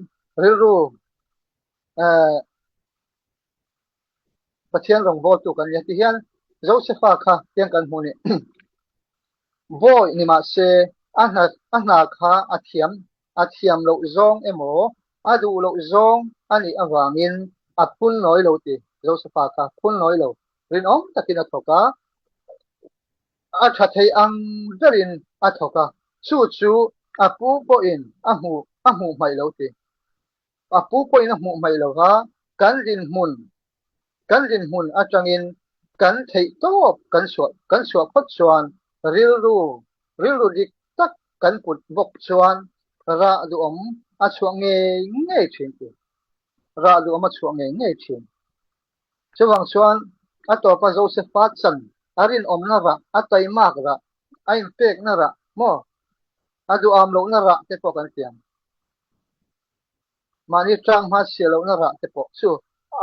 rilru eh Pathian rawngbawltu kan ni a ti hian Josefa kha tiang kan hmuh ni. Bawi ni mah se a hna a hna kha a thiam a thiam loh zawng emaw a duh loh zawng a nih avangin a phun nawi lo ti Josefa kha phun nawi lo rinawm takin a thawk a, a tha thei ang berin a thawk a, chu chu a pu pawhin a hmuh a hmuh hmaih lo ti. A pu pawhin a hmuh hmaih lo va, kan dinhmun kan dinhmun atangin kan theih tawp kan chhuah kan chhuah phawt chuan rilru rilru dik tak kan put bawk chuan rah duhawm a chhuah ngei ngei thin ti. Rah duhawm a chhuah ngei ngei thin. Chuvang chuan a tawpa Josefa chan a rinawmna rah, a taimak rah, a inpekna rah maw? A duham lohna rah te pawh kan ti ang. Mahni tang hma chhia lohna rah te pawh chu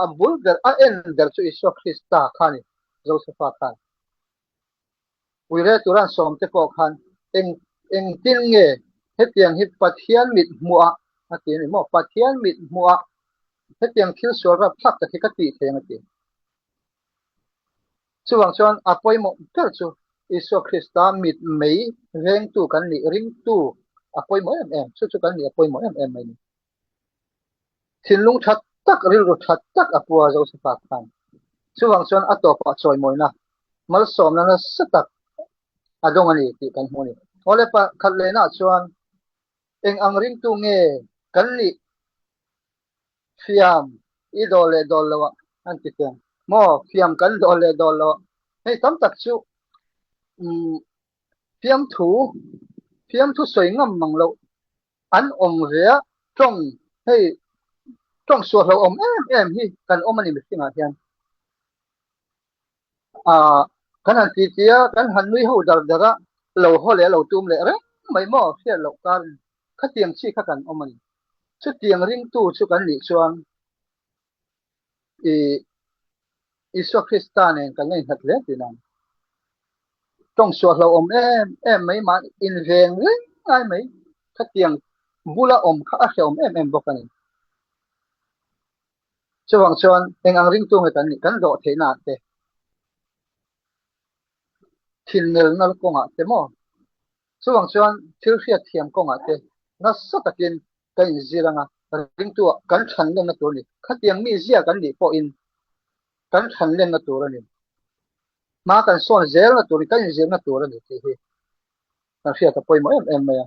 a bul ber, a en ber chu Isua Krista kha a ni, Josefa khan. Uire tura an sawm te pawh khan eng engtin nge hetiang hi Pathian mit hmuh ah a ti a ni maw? Pathian mit hmuh ah hetiang thil sual rapthlak tak hi ka tih thei ang a ti. Chuvang chuan a pawimawh ber chu Isua Krista mit mei vengtu kan nih ringtu a pawimawh em em, chu chu kan nih a pawimawh em em mai a ni. Thinlung tha tak, rilru tha tak a pu a Josefa khan. Chuvang chuan a tawpah chawimawina, malsawmna nasa tak a dawng a ni tih kan hmu a ni. Awle pakhat lehnaah chuan eng ang ringtu nge kan nih? Fiam i dawl leh dawl lo ah an ti teng maw? Fiam kan dawl leh dawl lo ah hei tam tak chu umm fiamthu fiamthu sawi ngam mang loh an awm ve a, tawng hei tawng suah hlauh awm em em hi kan awm a ni mihringah hian. Aaa kan han ti ti a, kan han nui ho dar dar a, lo haw leh lo tum leh reng mai maw hriat loh karin khatiang chi kha kan awm a ni. Chutiang ringtu chu kan nih chuan i Isua Krista nen kan la innghat hle tih ang. Tawng suah hlauhawm em em mai mah inveng reng ngai mai khatiang bula awm kha a hrehawm em em bawk a ni. Chuvang chuan eng ang ringtu nge kan nih kan dawh theihna ah te, thinlelna kawngah te maw? Chuvang chuan thil hriatthiam kawngah te nasa takin kan inzir anga ringtu ah kan than lenna tur a ni. Khatiang mi zia kan nih pawhin kan than lenna tur a ni. Hma kan sawn zelna tur kan inzirna tur a ni tih hi kan hriat a pawimawh em em mai a.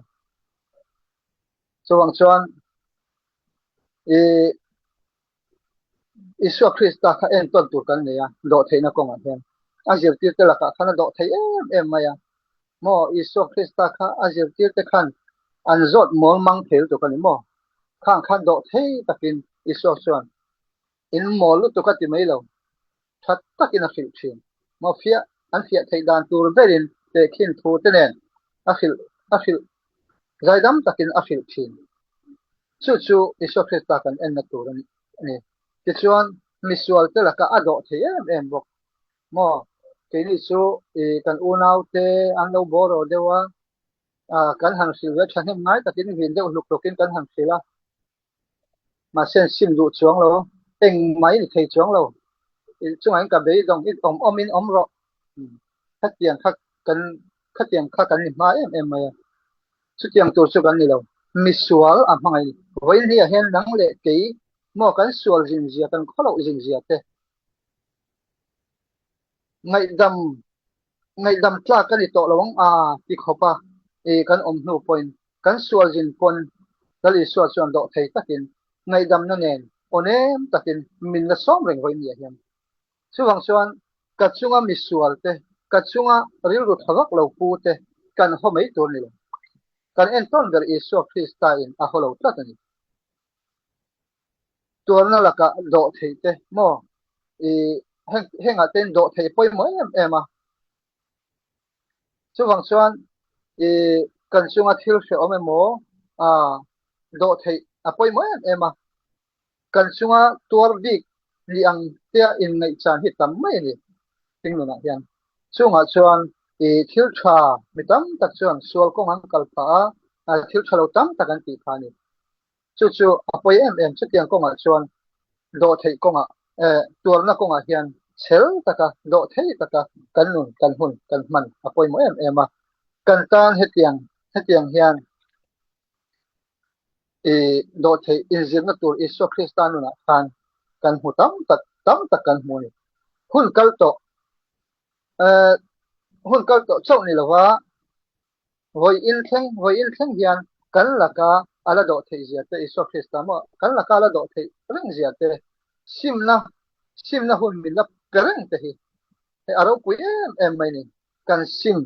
Chuvang chuan i Isua Krista kha entawn tur kan nei a, dawhtheihna kawngah hian. A zirtirte lakah khan a dawh thei em em mai a. Maw Isua Krista kha a zirtirte khan an zawt mawl mang thei lutuk a ni maw? Khang khan dawh thei takin Isua chuan in mawl lutuk a ti mai lo, tha takin a hrilh thin. Maw fiah an fiah theih dan tur berin tehkhin thu te nen a hrilh a hrilh zaidam takin a hrilh thin. Chu chu Isua Krista kan enna tur a ni. Tichuan, misualte lakah a dawh thei em em bawk. Maw, keini chu i kan unaute an lo bawraw deuh a, kan han hrilh ve thahnem ngai takin vin deuh hluk hlukin kan han hrilh a. Mahse an sim duh chuang lo, engmah i ni thei chuang lo. Chungah in ka beidawng i awm awmin awm rawh. Khatiang kha kan khatiang kha kan ni hma em em mai a. Chutiang tur chu kan ni lo. Misual a hmangaih ni. Vawiin hniah hian nang leh kei maw kan sual zin zia, kan khawloh zin zia te ngaihdam ngaihdam tlak ka ni tawh lo ang a ti khawp a, i kan awm hnu pawhin kan sual zin pawn Lal Isua chuan dawh thei takin ngaihdamna nen aw nem takin min la sawm reng vawiin hniah hian. Chuvang chuan ka chunga misual te, ka chunga rilru tha vak lo pu te kan haw mai tur ni lo. Kan entawn ber Isua Krista in a haw lo tlat a ni. Tuarna lakah dawh theih te maw i heng hengah te in dawh theih pawimawh em em a. Chuvang chuan i kan chunga thil hrehawm emaw a dawh theih a pawimawh em em a. Kan chunga tuar bik ni ang tia inngaihchan hi tam mai a ni Hringnunah hian. Chungah chuan i thil tha mi tam tak chuan sual kawng an kal phah a, thil tha lo tam tak an tih phah a ni. Chu chu a pawi em em chutiang kawngah chuan dawhtheih kawngah eh tuarna kawngah hian chhel taka dawhthei taka kan nun kan hun kan hman a pawimawh em em a. Kan tan hetiang hetiang hian I dawhtheih inzirna tur Isua Krista nunah khan kan hmu tam tak tam tak kan hmu a ni. Hun kal tawh eh hun kal tawh chauh ni lova vawi inthleng vawi inthleng hian kan laka a la dawh theih zia te Isua Krista maw kan laka a la dawh theih reng zia te simna simna hun min la pe reng te hi hei a ropui em em mai ni. Kan sim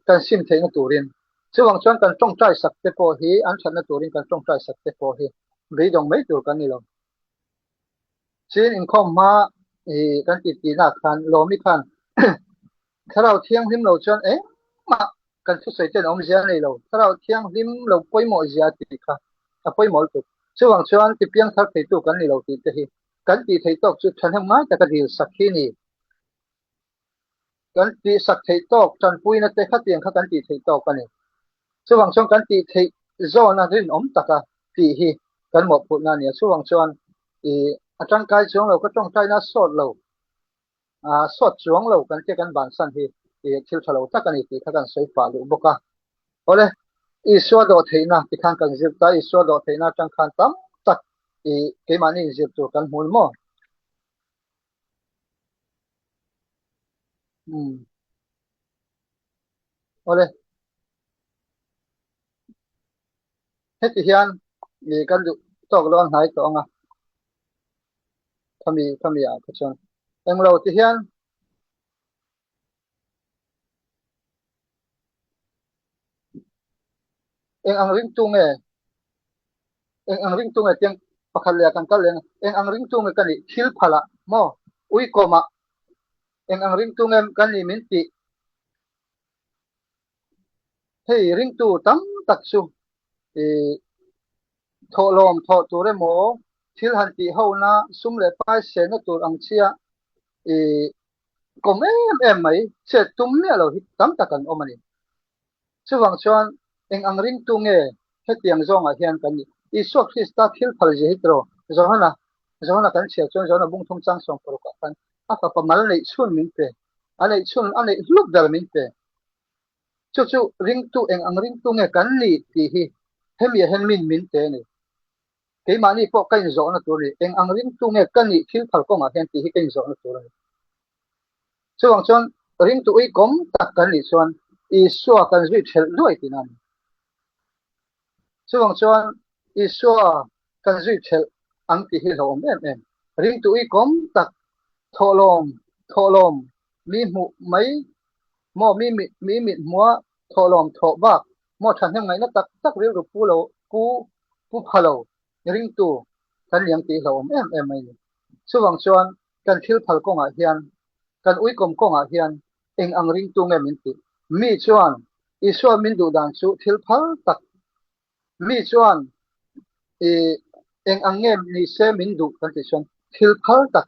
kan sim theihna turin chuvang chuan kan tawngtai sak te pawh hi an thatna turin kan tawngtai sak te pawh hi beidawng mai tur kan ni lo. Chin inkhawm hma i kan tih tihna khan Lawmi khan Thlarau Thianghlim lo chuan engmah. Kan thusawi ten awmzia a nei lo. Thlarau Thianghlim lo pawimawh zia tih kha a pawimawh lutuk. Chuvang chuan ti piang thar theitu kan ni lo tih te hi kan tih theih tawk chu thahnem ngai taka dil sak hi ni. Kan tih sak theih tawk tanpuina te khatiang kha kan tih theih tawk a ni. Chuvang chuan kan tih theih zawna rinawm taka tih hi kan mawhphurhna a ni a. Chuvang chuan i a tangkai chuang lo, ka tawngtaina a sawt lo, a sawt chuang lo kan tia kan bansan hi i thil tha lo tak a ni tih kha kan sawi pah duh bawk a. Awle, Isua dawh theihna ti khan kan zir ta, Isua dawh theihna atang khan tam tak i keimahni inzir tur kan hmu maw? Umm. Awle. Heti hian i kan duh tawk lo a hnai tawh ang a. Khami khami ah kha chuan englo ti hian eng ang ringtu nge eng ang ringtu nge tiang pakhat leh ah kan kal leh eng ang ringtu nge ka nih thil phalah maw uikawmah eng ang ringtu nge kan nih min tih hei ringtu tam tak chu ih thawhlawm thawh tur emaw thil han tih hona sum leh pai senna tur ang chiah ih kawm em em mai chet tum miah lo hi tam tak an awm a ni. Chuvang chuan eng ang ringtu nge hetiang zawngah hian kan nih? Isua Krista thil phal zia hi tiraw? Johana, Johana kan chhiar chuan Johana bung thum chang sawm parukah khan a fapa mal neih chhun min pe, a neih chhun, a neih hlut ber min pe. Chu chu ringtu eng ang ringtu nge kan nih tih hi hemi ah hian min min pe a ni. Keimahni pawh ka inzawhna tur a ni. Eng ang ringtu nge ka nih thil phal kawngah hian tih hi ka inzawhna tur a ni. Chuvang chuan ringtu uikawm tak kan nih chuan Isua kan zui thelh duai tihna a ni. Chuvang chuan Isua kan zui thelh ang tih hi hlauhawm em em. Ringtu uikawm tak thawhlawm thawhlawm mi hmuh mai maw mi mi mit hmua thawhlawm thawh bak maw thahnem ngaihna tak tak rilru pu lo pu pu pha lo ringtu kan liang tih hlauhawm em em mai a ni. Chuvang chuan kan thil phal kawngah hian, kan uikawm kawngah hian eng ang ringtu nge min tih? Mi chuan Isua min duh dan chu thil phal tak, mi chuan i eng ang nge ni se min duh kan tih chuan thil phal tak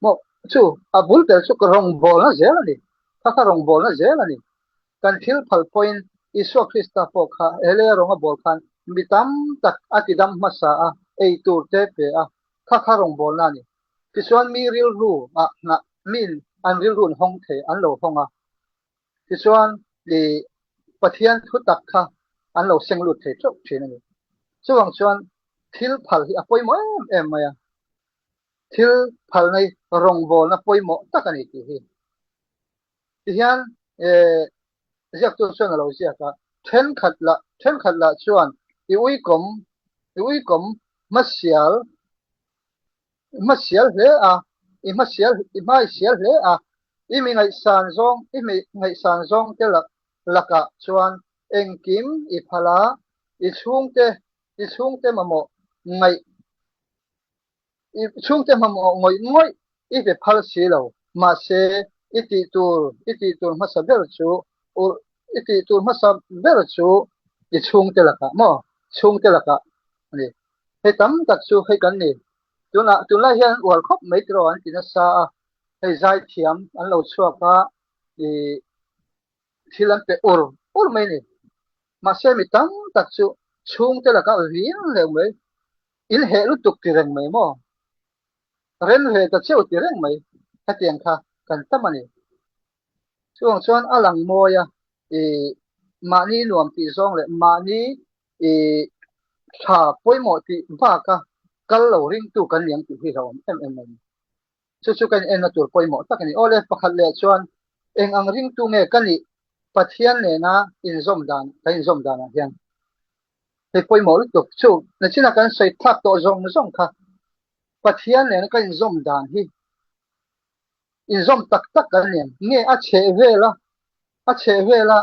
maw chu a bul tel chu ka rawngbawlna zel a ni, kha kha rawngbawlna zel a ni. Kan thil phal pawhin Isua Krista pawh kha he leia rawng a bawl khan mi tam tak a tidam hmasa a, ei tur te pe a, kha kha rawngbawlna a ni. Tichuan mi rilru ah nghah miin an rilru an hawng thei, an lo hawng a. Tichuan i Pathian thu tak kha an lo seng lut thei teuh thin a ni. Chuvang chuan thil phal hi a pawimawh em em mai a. Thil phalna hi rawngbawlna pawimawh tak a ni tih hi. Tihian ziaktu chuan a lo ziak a, thenkhat lah thenkhat lah chuan i uikawm i uikawm hmasial hmasial hle a, i hmasial i hmaisial hle a, i mi ngaihsan zawng i mi ngaihsan zawng te lak lakah chuan engkim i phal a, i chhungte i chhungte mamawh ngaih I chhungte hmamawh ngawih ngawih i pe phal si lo. Mahse, i tih tur i tih tur hmasa ber chu urh i tih tur hmasa ber chu i chhungte lakah maw? Chhungte lakah a ni. Hei tam tak chu hei kan ni. Tunah tunlai hian an uar khawp mai tiraw an ti nasa a. Hei zaithiam an lo chhuak a, i thil an pe ur ur mai a ni. Mahse, mi tam tak chu chhungte lakah vin hleuh mai. In heh lutuk ti reng mai maw? Rem ve ta cheu ti reng mai hetiang kha kan tam a ni. Chuvang chuan a lang mawi a, i mahni nuam tih zawng leh mahni i tha pawimawh tih baka kal lo ringtu kan ni ang tih hi hlauhawm em em mai a ni. Chu chu ka inenna tur pawimawh tak a ni. Awle, pakhat leh chuan eng ang ringtu nge ka nih Pathian nena inzawm dan, kan inzawm danah hian hei pawimawh lutuk. Chu nachina kan sawi thlak tawh zawng zawng kha Pathian nena kan inzawm dan hi inzawm tak tak kan ni em? Nge a chheh vela, a chheh vela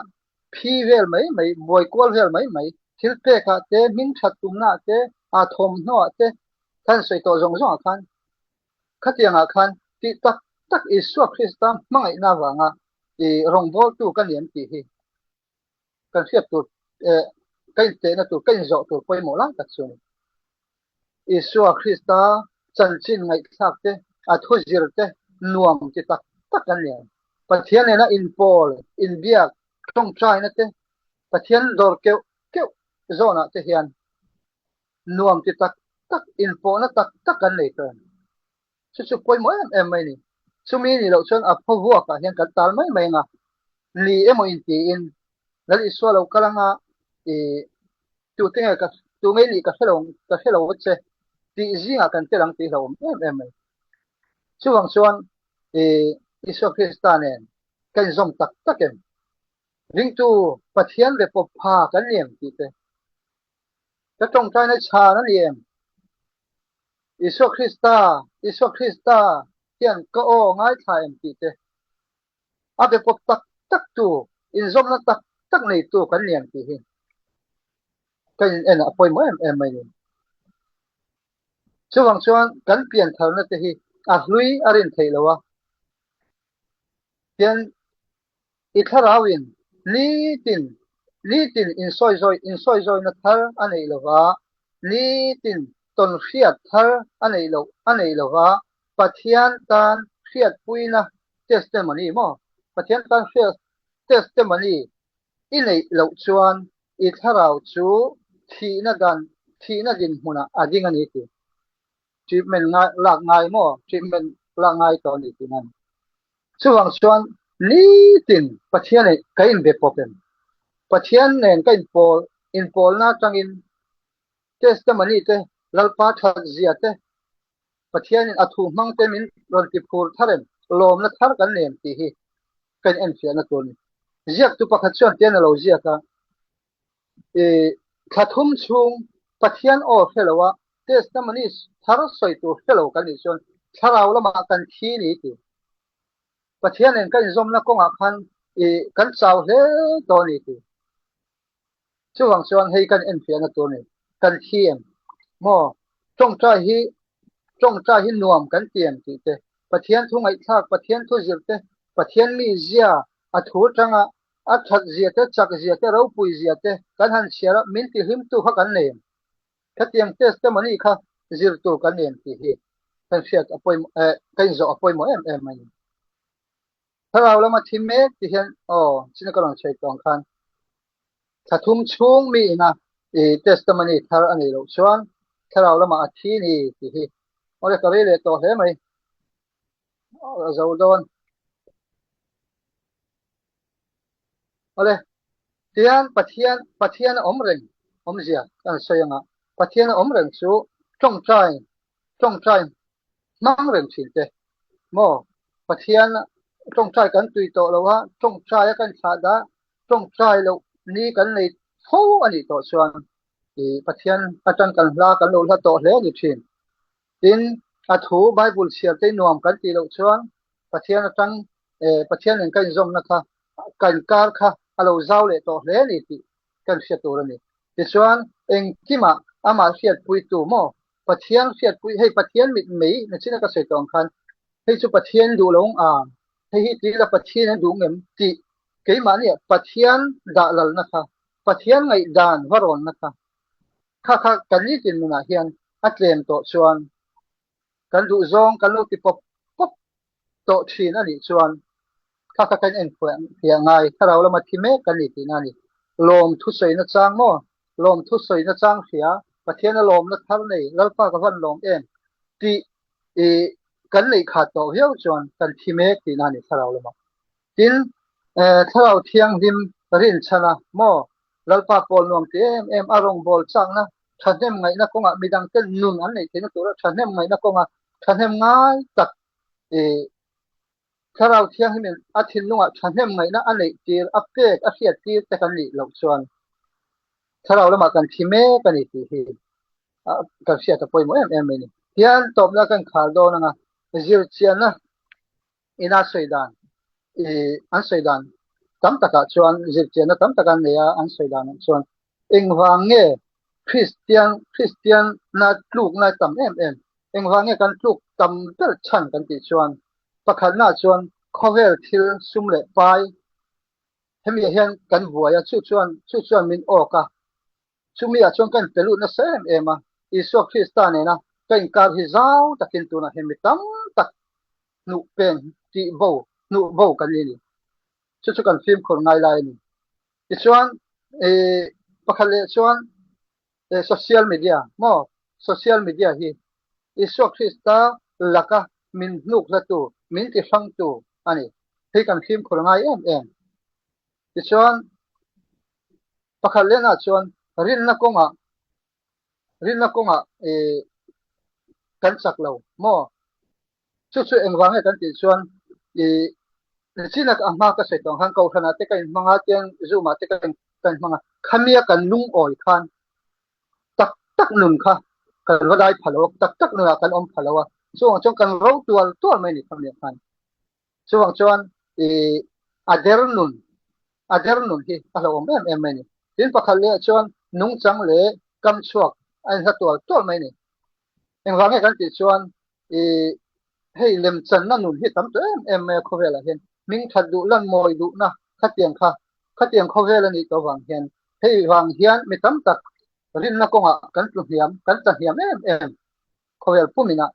phi vel mai mai, buai kual vel mai mai, thil pekah te, hming that tumnaah te, aa thawmhnawah te kan sawi tawh zawng zawngah khan Khatiangah khan tih tak tak Isua Krista hmangaihna avanga i rawngbawltu ka ni an tih hi. Kan hriat tur eh ka intehna tur, ka inzawh tur pawimawh lai tak chu a ni. Isua Krista chanchin ngaihthlak te, a thu zir te nuam ti tak tak an ni ang. Pathian nena inpawl, inbiak, tawngtaina te, Pathian dawr keuh keuh zawnah te hian nuam ti tak tak, inpawhna tak tak kan nei tawh em? Chu chu pawimawh em em mai a ni. Chumi nih loh chuan a phawvuakah hian kan tal mai mai ang a, ni emaw intiin Lal Isua lo kal anga i tute nge ka tu ngei nih ka hre lo ka hre lo che tih zingah kan tel ang tih hlauhawm em em mai. Chuvang chuan i Isua Krista nen ka inzawm tak tak em? Ringtu Pathian ve pawp pha kan ni em tih te ka tawngtaina chhan a ni em? Isua Krista Isua Krista hian ka aw ngaithla em tih te a be pawp tak tak tu, inzawmna tak tak neitu kan ni ang tih hi ka in en a pawimawh em em mai ni. Chuvang chuan kan piantharna te hi a hlui a rin theih lo a, tian i thlarauin nitin nitin insawizawi insawizawina thar a neih lo va, nitin tawnhriat thar a neih loh a neih lo va, Pathian tan hriatpuina testimony maw? Pathian tan hriat testimony i neih loh chuan i thlarau chu thihna dan thihna dinhmunah a ding a ni tih. Treatment ngai lak ngai maw? Treatment lak ngai tawh a ni tih nan. Chuvang chuan nitin Pathian eh ka inbe pawp em? Pathian nen ka inpawl inpawlna atangin testimony te Lalpa that zia te Pathianin a thu hmang te min rawn ti phur thar em, lawmna thar kan nei em tih hi ka in enfiahna tur a ni. Ziaktu pakhat chuan tian a lo ziak a, I thla thum chhung Pathian aw hre lo a, testimony thar sawi tur hre lo kan nih chuan thlarau lamah kan thi ni ti. Pathian nen kan inzawmna kawngah khan i kan chau hle tawh a ni ti. Chuvang chuan hei kan enfiahna tur a ni. Kan thi em? Maw? Tawngtai hi tawngtai hi nuam kan ti em tih te, Pathian thu ngaihthlak, Pathian thu zir te, Pathian mizia a thu atanga a that zia te, chak zia te, ropui zia te kan han chhiar a, min tihlimtu kha kan nei em? Khatiang testimony kha zir tur kan nei em tih hi kan hriat a pawimawh eh kan inzawh a pawimawh em em a ni. Thlarau lama thi mek ti hian aw china ka rawn chhei tawng khan thla thum chhung mi ina i testimony thar a neih loh chuan thlarau lamah a thi ni tih hi awle ka rei leh tawh hle mai a zo dawn awle tian Pathian Pathian a awm reng awmzia kan sawi anga Pathian a awm reng chu tawngtai tawngtai hmang reng thin te maw Pathian tawngtai kan tui tawh lo a tawngtai a kan thlah dah tawngtai loh ni kan nei fo a nih tawh chuan i Pathian atang kan hla kan lo hla tawh hle a ni thin. Tin, a thu Bible chhiar te nuam kan tih loh chuan Pathian atang Pathian nen kan inzawmna kha kan kar kha a lo zau leh tawh hle a ni tih kan hria tur a ni. Tichuan, engkimah amah hriatpuitu maw? Pathian hriatpui, hei Pathian mit mei nachina ka sawi tawh ang khan, hei chu Pathian duh lo ang a, hei hi tila Pathian a duh ngem tih keimahniah Pathian dah lalna kha, Pathian ngaihdan va rawnna kha, kha kha kan nitin nunah hian a tlem tawh chuan kan duhzawng kan lo ti pawp pawp tawh thin a nih chuan kha kha kan en fiah ngai thlarau lama thi mek kan ni tihna a ni. Lawm thusawina chang maw? Lawm thusawina chang hria, Pathiana lawmna thar nei, Lalpa ka van lawm em? tih i kan neih khat tawh viau chuan kan thi mek tihna a ni thlarau lama. Tin, thlarau thianghlim rinchhana maw? Lalpa pawl nuam ti em em a rawngbâwl châkna thahnem ngaihna kawngah midangte nun an neih theihna tura thahnem ngaihna kawnga thahnem ngai tak i Thlarau Thianghlimin a thinlungah thahnem ngaihna a neih tir, a pek, a hriat tir te kan nih loh chuan Thlarau lamah kan thi mek a ni tih hi kan hriat a pawimawh em em mai a ni. Hian tawpna kan khar dawn anga zirchianna ina sawi dan i an sawi dan tam takah chuan zirchianna tam tak an nei a, an sawi danah chuan engvang nge Kristian Kristian na tlukna tam em em engvang nge kan tluk tam ber chhan kan tih chuan pakhatna chuan khawvel thil sum leh pai. Hemi ah hian kan buai a, chu chuan chu chuan min awk a, chumi ah chuan kan pe lut nasa em em a, Isua Krista nena ka inkar hi zau takin tunah hian mi tam tak hnuh peng tih bo hnuh bo kan ni a ni. Chu chu kan fimkhur ngai lai a ni. Tichuan ih pakhat leh chuan social media maw social media hi Isua Krista laka min hnuk hlatu min ti hrangtu a ni. Hei kan fimkhur ngai em em. Tichuan pakhat lehna chuan rinna kawngah rinna kawngah ih kan chak lo maw Chu chu engvang nge kan tih chuan ih nichin a hma ka sawi tawh ang khan Kohhran ah te ka inhmang a, tiang Zoom ah te ka inhmang a, khamia kan lungawi khan tak tak nun kha kan va dai pha lo a, tak tak nunah kan awm pha lo a, chuvang chuan kan ro tual tual mai a ni khamiah khan. Chuvang chuan ih a der nun a der nun hi a hlauhawm em em mai a ni. Tin pakhat leh chuan nungchang leh kam chhuak a inhla tual tual mai a ni. Engvang nge kan tih chuan ih hei lemchanna nun hi tam tawh em em mai a khawvelah hian hming that duh lan mawi duhna khatiang kha khatiang khawvel a nih tawh vang hian hei vang hian mi tam tak rinna kawngah kan tlu hniam kan tla hniam em em khawvel pumina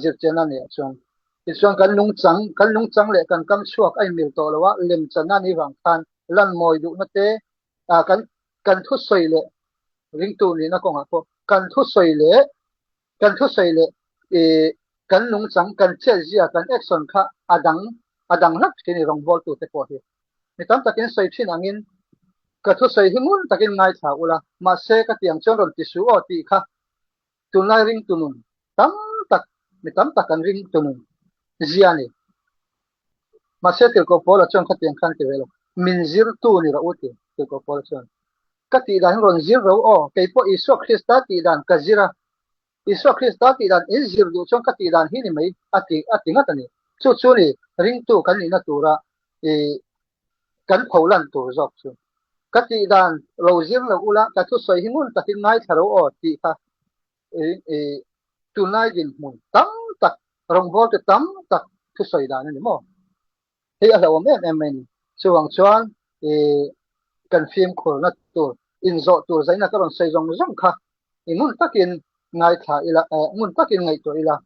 zirchianna neih ah chuan tichuan kan nungchang kan nungchang leh kan kam chhuak a inmil tawh lo a lemchanna nih vang khan lan mawi duhna te kan kan thusawi leh ringtu nihna kawngah pawh kan thusawi leh kan thusawi leh ih kan nungchang kan chetzia kan action kha a dang a dang hlak thin i rawngbawltu te pawh hi mi tam takin sawi thin angin ka thusawi hi ngun takin ngaithla ula mahse ka tiang chuan rawn ti suh aw tih kha Tunlai ringtu nun tam tak, mi tam tak an ringtu nun zia a ni. Mahse Tirhkoh Paula chuan khatiang khan ti ve lo, Min zirtu ni rawh u ti Tirhkoh Paula chuan. Ka tih dan hi rawn zir ro aw, kei pawh Isua Krista tih dan ka zir a, Isua Krista tih dan in zir duh chuan ka tih dan hi ni mai a ti a ti ngat a ni. Chu chu ni ringtu kan nihna tura i kan pho lan tur zawk chu. Ka tih dan lo zir lo ula, ka thusawi hi ngun takin ngaithla ro aw tih kha i tunlai dinhmun tam tak, rawngbawlte tam tak thusawi dan a ni maw? Hei a hlauhawm em em mai a ni. Chuvang chuan i kan fimkhurna tur, inzawh tur zaina ka rawn sawi zawng zawng kha i ngun takin ngaithla ila, ngun takin ngaihtuah ila,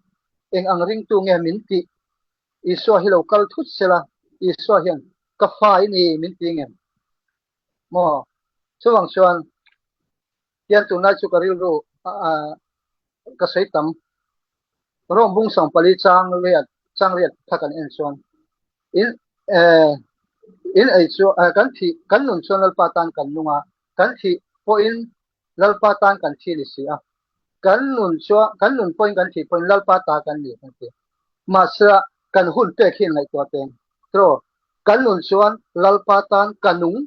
eng ang ringtu nge min tih Isua hi lo kal thut sela, Isua hian ka fa i ni min ti ngem maw? Chuvang chuan hian tunlai chu ka rilru ka sawi tam. Rome bung 14 chang riat chang riat kha kan en chuan in in ei chu kan thih kan nun chuan Lalpa tan kan nung a, kan thih pawhin Lalpa tan kan thi ni si a, kan nun chuan kan nun pawhin kan thih pawhin Lalpa ta kan ni kan ti. Mahse kan hun pek hi ngaihtuah teng tiraw kan nun chuan Lalpa tan ka nung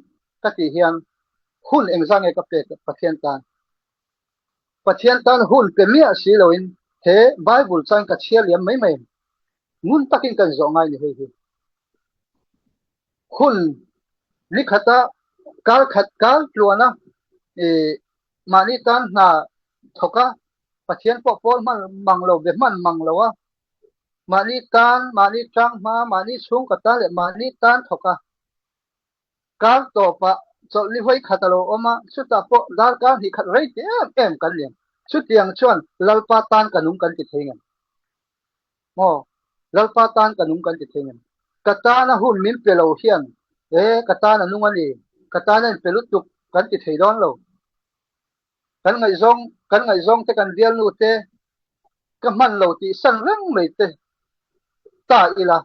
ka tih hian hun engzah nge ka pek Pathian tan? Pathian tan hun pe miah si loin he Bible chuan ka chhiar liam mai mai ngun takin kan zawh ngai ni hei hi. Hun ni khata kar khat kar tluana ih mahni tan hna thawk a, Pathian pawh pawl hman mang lo, be hman mang lo a, mahni tan, mahni tang hma, mahni chhungkaw tan leh mahni tan thawk a, kar tawpah chawlhni hawi khat a lo awm a, chutah pawh darkar hnih khat rei ti em em kan liam. Chutiang chuan Lalpa tan ka nung kan ti thei ngem? Maw? Lalpa tan ka nung kan ti thei ngem? Ka tana hun min pe lo hian, E, ka tan a nung a ni, ka tan a inpe lutuk kan ti thei dawn lo. Kan ngaihzawng, kan ngaihzawng te, kan bialnu te ka hman lo tih san reng mai te ta ila,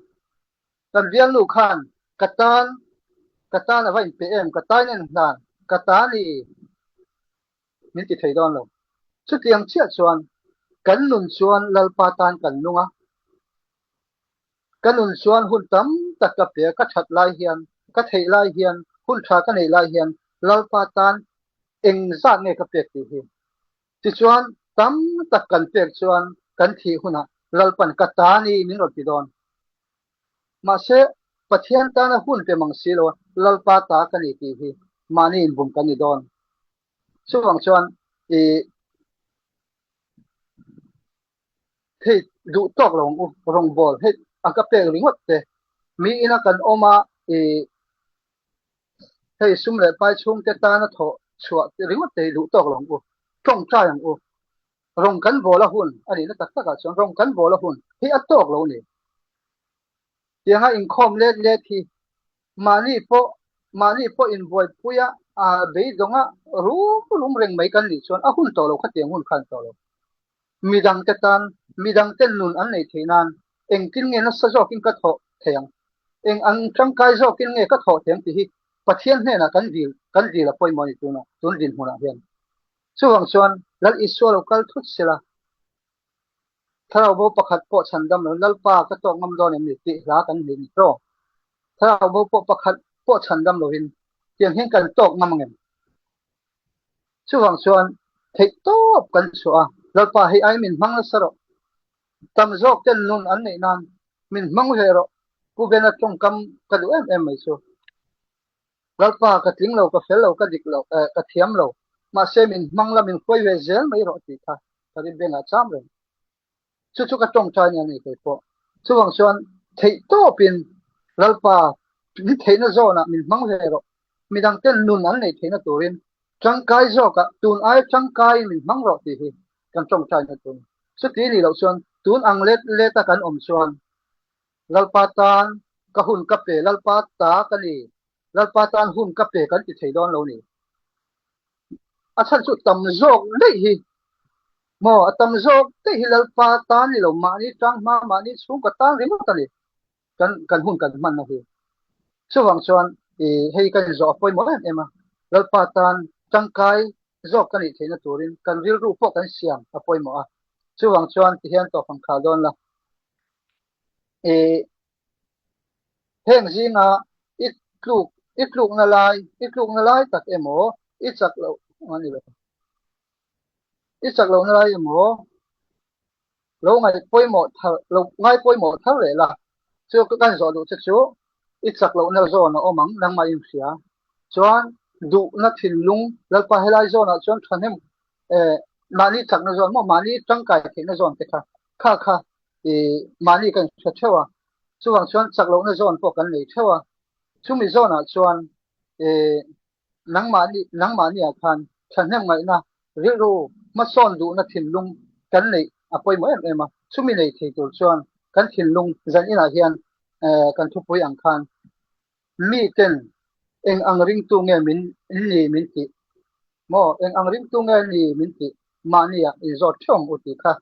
kan bialnu khan ka tan, ka tan a va inpe em, ka tain a inhlan, ka ta ni. min ti thei dawn lo. Chutiang chiah chuan kan nun chuan Lalpa tan kan nung a, ka nun chuan hun tam tak ka pe a, ka that lai hian, ka theih lai hian, hun tha ka neih lai hian Lalpa tan eng zat nge ka pek tih hi. Tichuan tam tak kan pek chuan kan thih hunah Lalpan ka ta ni min rawn ti dawn. Mahse, Pathian tana hun pe mang si lo a, Lalpa ta ka ni tih hi mahni inbum kan ni dawn. Chuvang chuan i hei duh tawk lo ang u, rawngbâwl hei a ka pek ringawt te, mi ina kan awm a i. Hei sum leh pai chhungte tana thawh chhuah ringawt te hi duh tawk lo ang u, tawngtai ang u. Rawng kan bawl a hun a nihna tak takah chuan rawng kan bawl a hun hi a tawk lo ni. Tianga inkhawm let let hi mahni pawh mahni pawh inbuaipui a beidawnga rum rum reng mai kan nih chuan a hun tawh lo khatiang hun khan tawh lo. Midangte tan midangte nun an nei theih nan engtin nge nasa zawkin ka thawh thei ang, eng ang tangkai zawkin nge ka thawh thei ang tih hi Pathian hnenah kan dil kan dil a pawimawh a ni tuna tun dinhmunah hian. Chuvang chuan Lal Isua lo kal thut sela, Thlarau bo pakhat pawh chhan dam lo, Lalpa ka tawk ngam dawn em ni tih hla kan hnih ni tawk. Thlarau bo pawh pakhat pawh chhan dam lovin tiang hian kan tawk ngam ang em? Chuvang chuan theih tawp kan chhuah a, Lalpa hei ai min hmang nasa rawh. Tam zawk ten nun an neih nan min hmang ve rawh. Pu Bena tawngkam ka duh em em mai chu. Lalpa, ka tling lo, ka fel lo, ka dik lo, eh, ka thiam lo. Mahse, min hmang la, min hruai ve zel mai rawh tih kha ka rin bengah cham reng. Chu chu ka tawngtai nia ni kei pawh. Chuvang chuan theih tawpin Lalpa, min theihna zawnah min hmang ve rawh. Midang ten nun an neih theihna turin tangkai zawkah tun ai tangkaiin min hmang rawh tih hi kan tawngtaina tur. Chuti nih loh chuan tun ang let leta kan awm chuan Lalpa tan ka hun ka pe, Lalpa ta ka ni, Lalpa tan hun ka pe kan ti thei dawn lo ni. A chhan chu tam zawk daih hi maw, a tam zawk daih hi Lalpa tan ni lo, mahni tanghma, mahni chhungkaw tan ringawt a ni kan kan hun kan hmanna hi. Chuvang chuan i hei kan inzawh a pawimawh em em a, Lalpa tan tangkai zawk ka nih theihna turin kan rilru pawh kan siam a pawimawh a. Chuvang chuan tihian tawp ang khal dawn la. I heng zinga i tluk i tlukna lai i tlukna lai tak emaw i chak loh a ni lo i chak lohna lai emaw lo ngaih pawimawh thar lo ngai pawimawh thar leh la chu ka kan zawh duh che chu i chak lohna zawn a awm ang nangmah inhria chuan duhna thinlung Lalpa helai zawnah chuan thahnem eh mahni chakna zawn maw mahni tangkai theihna zawn te kha kha kha i mahni kan hre theuh a, chuvang chuan chak lohna zawn pawh kan nei theuh a, chumi zawnah chuan i nangmahni nangmahniah khan thahnem ngaihna rilru hmasawn duhna thinlung kan neih a pawimawh em em a, chumi nei thei tur chuan kan thinlung zan inah hian eh kan thupui ang khan Miten eng ang ringtu nge min ni min tih maw? Eng ang ringtu nge ni min tih? Mahnia inzawt theuh ang u tih kha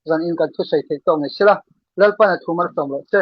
zan in kan thusawi theih tawk ngei sela, Lalpan a thu malsawm loh che.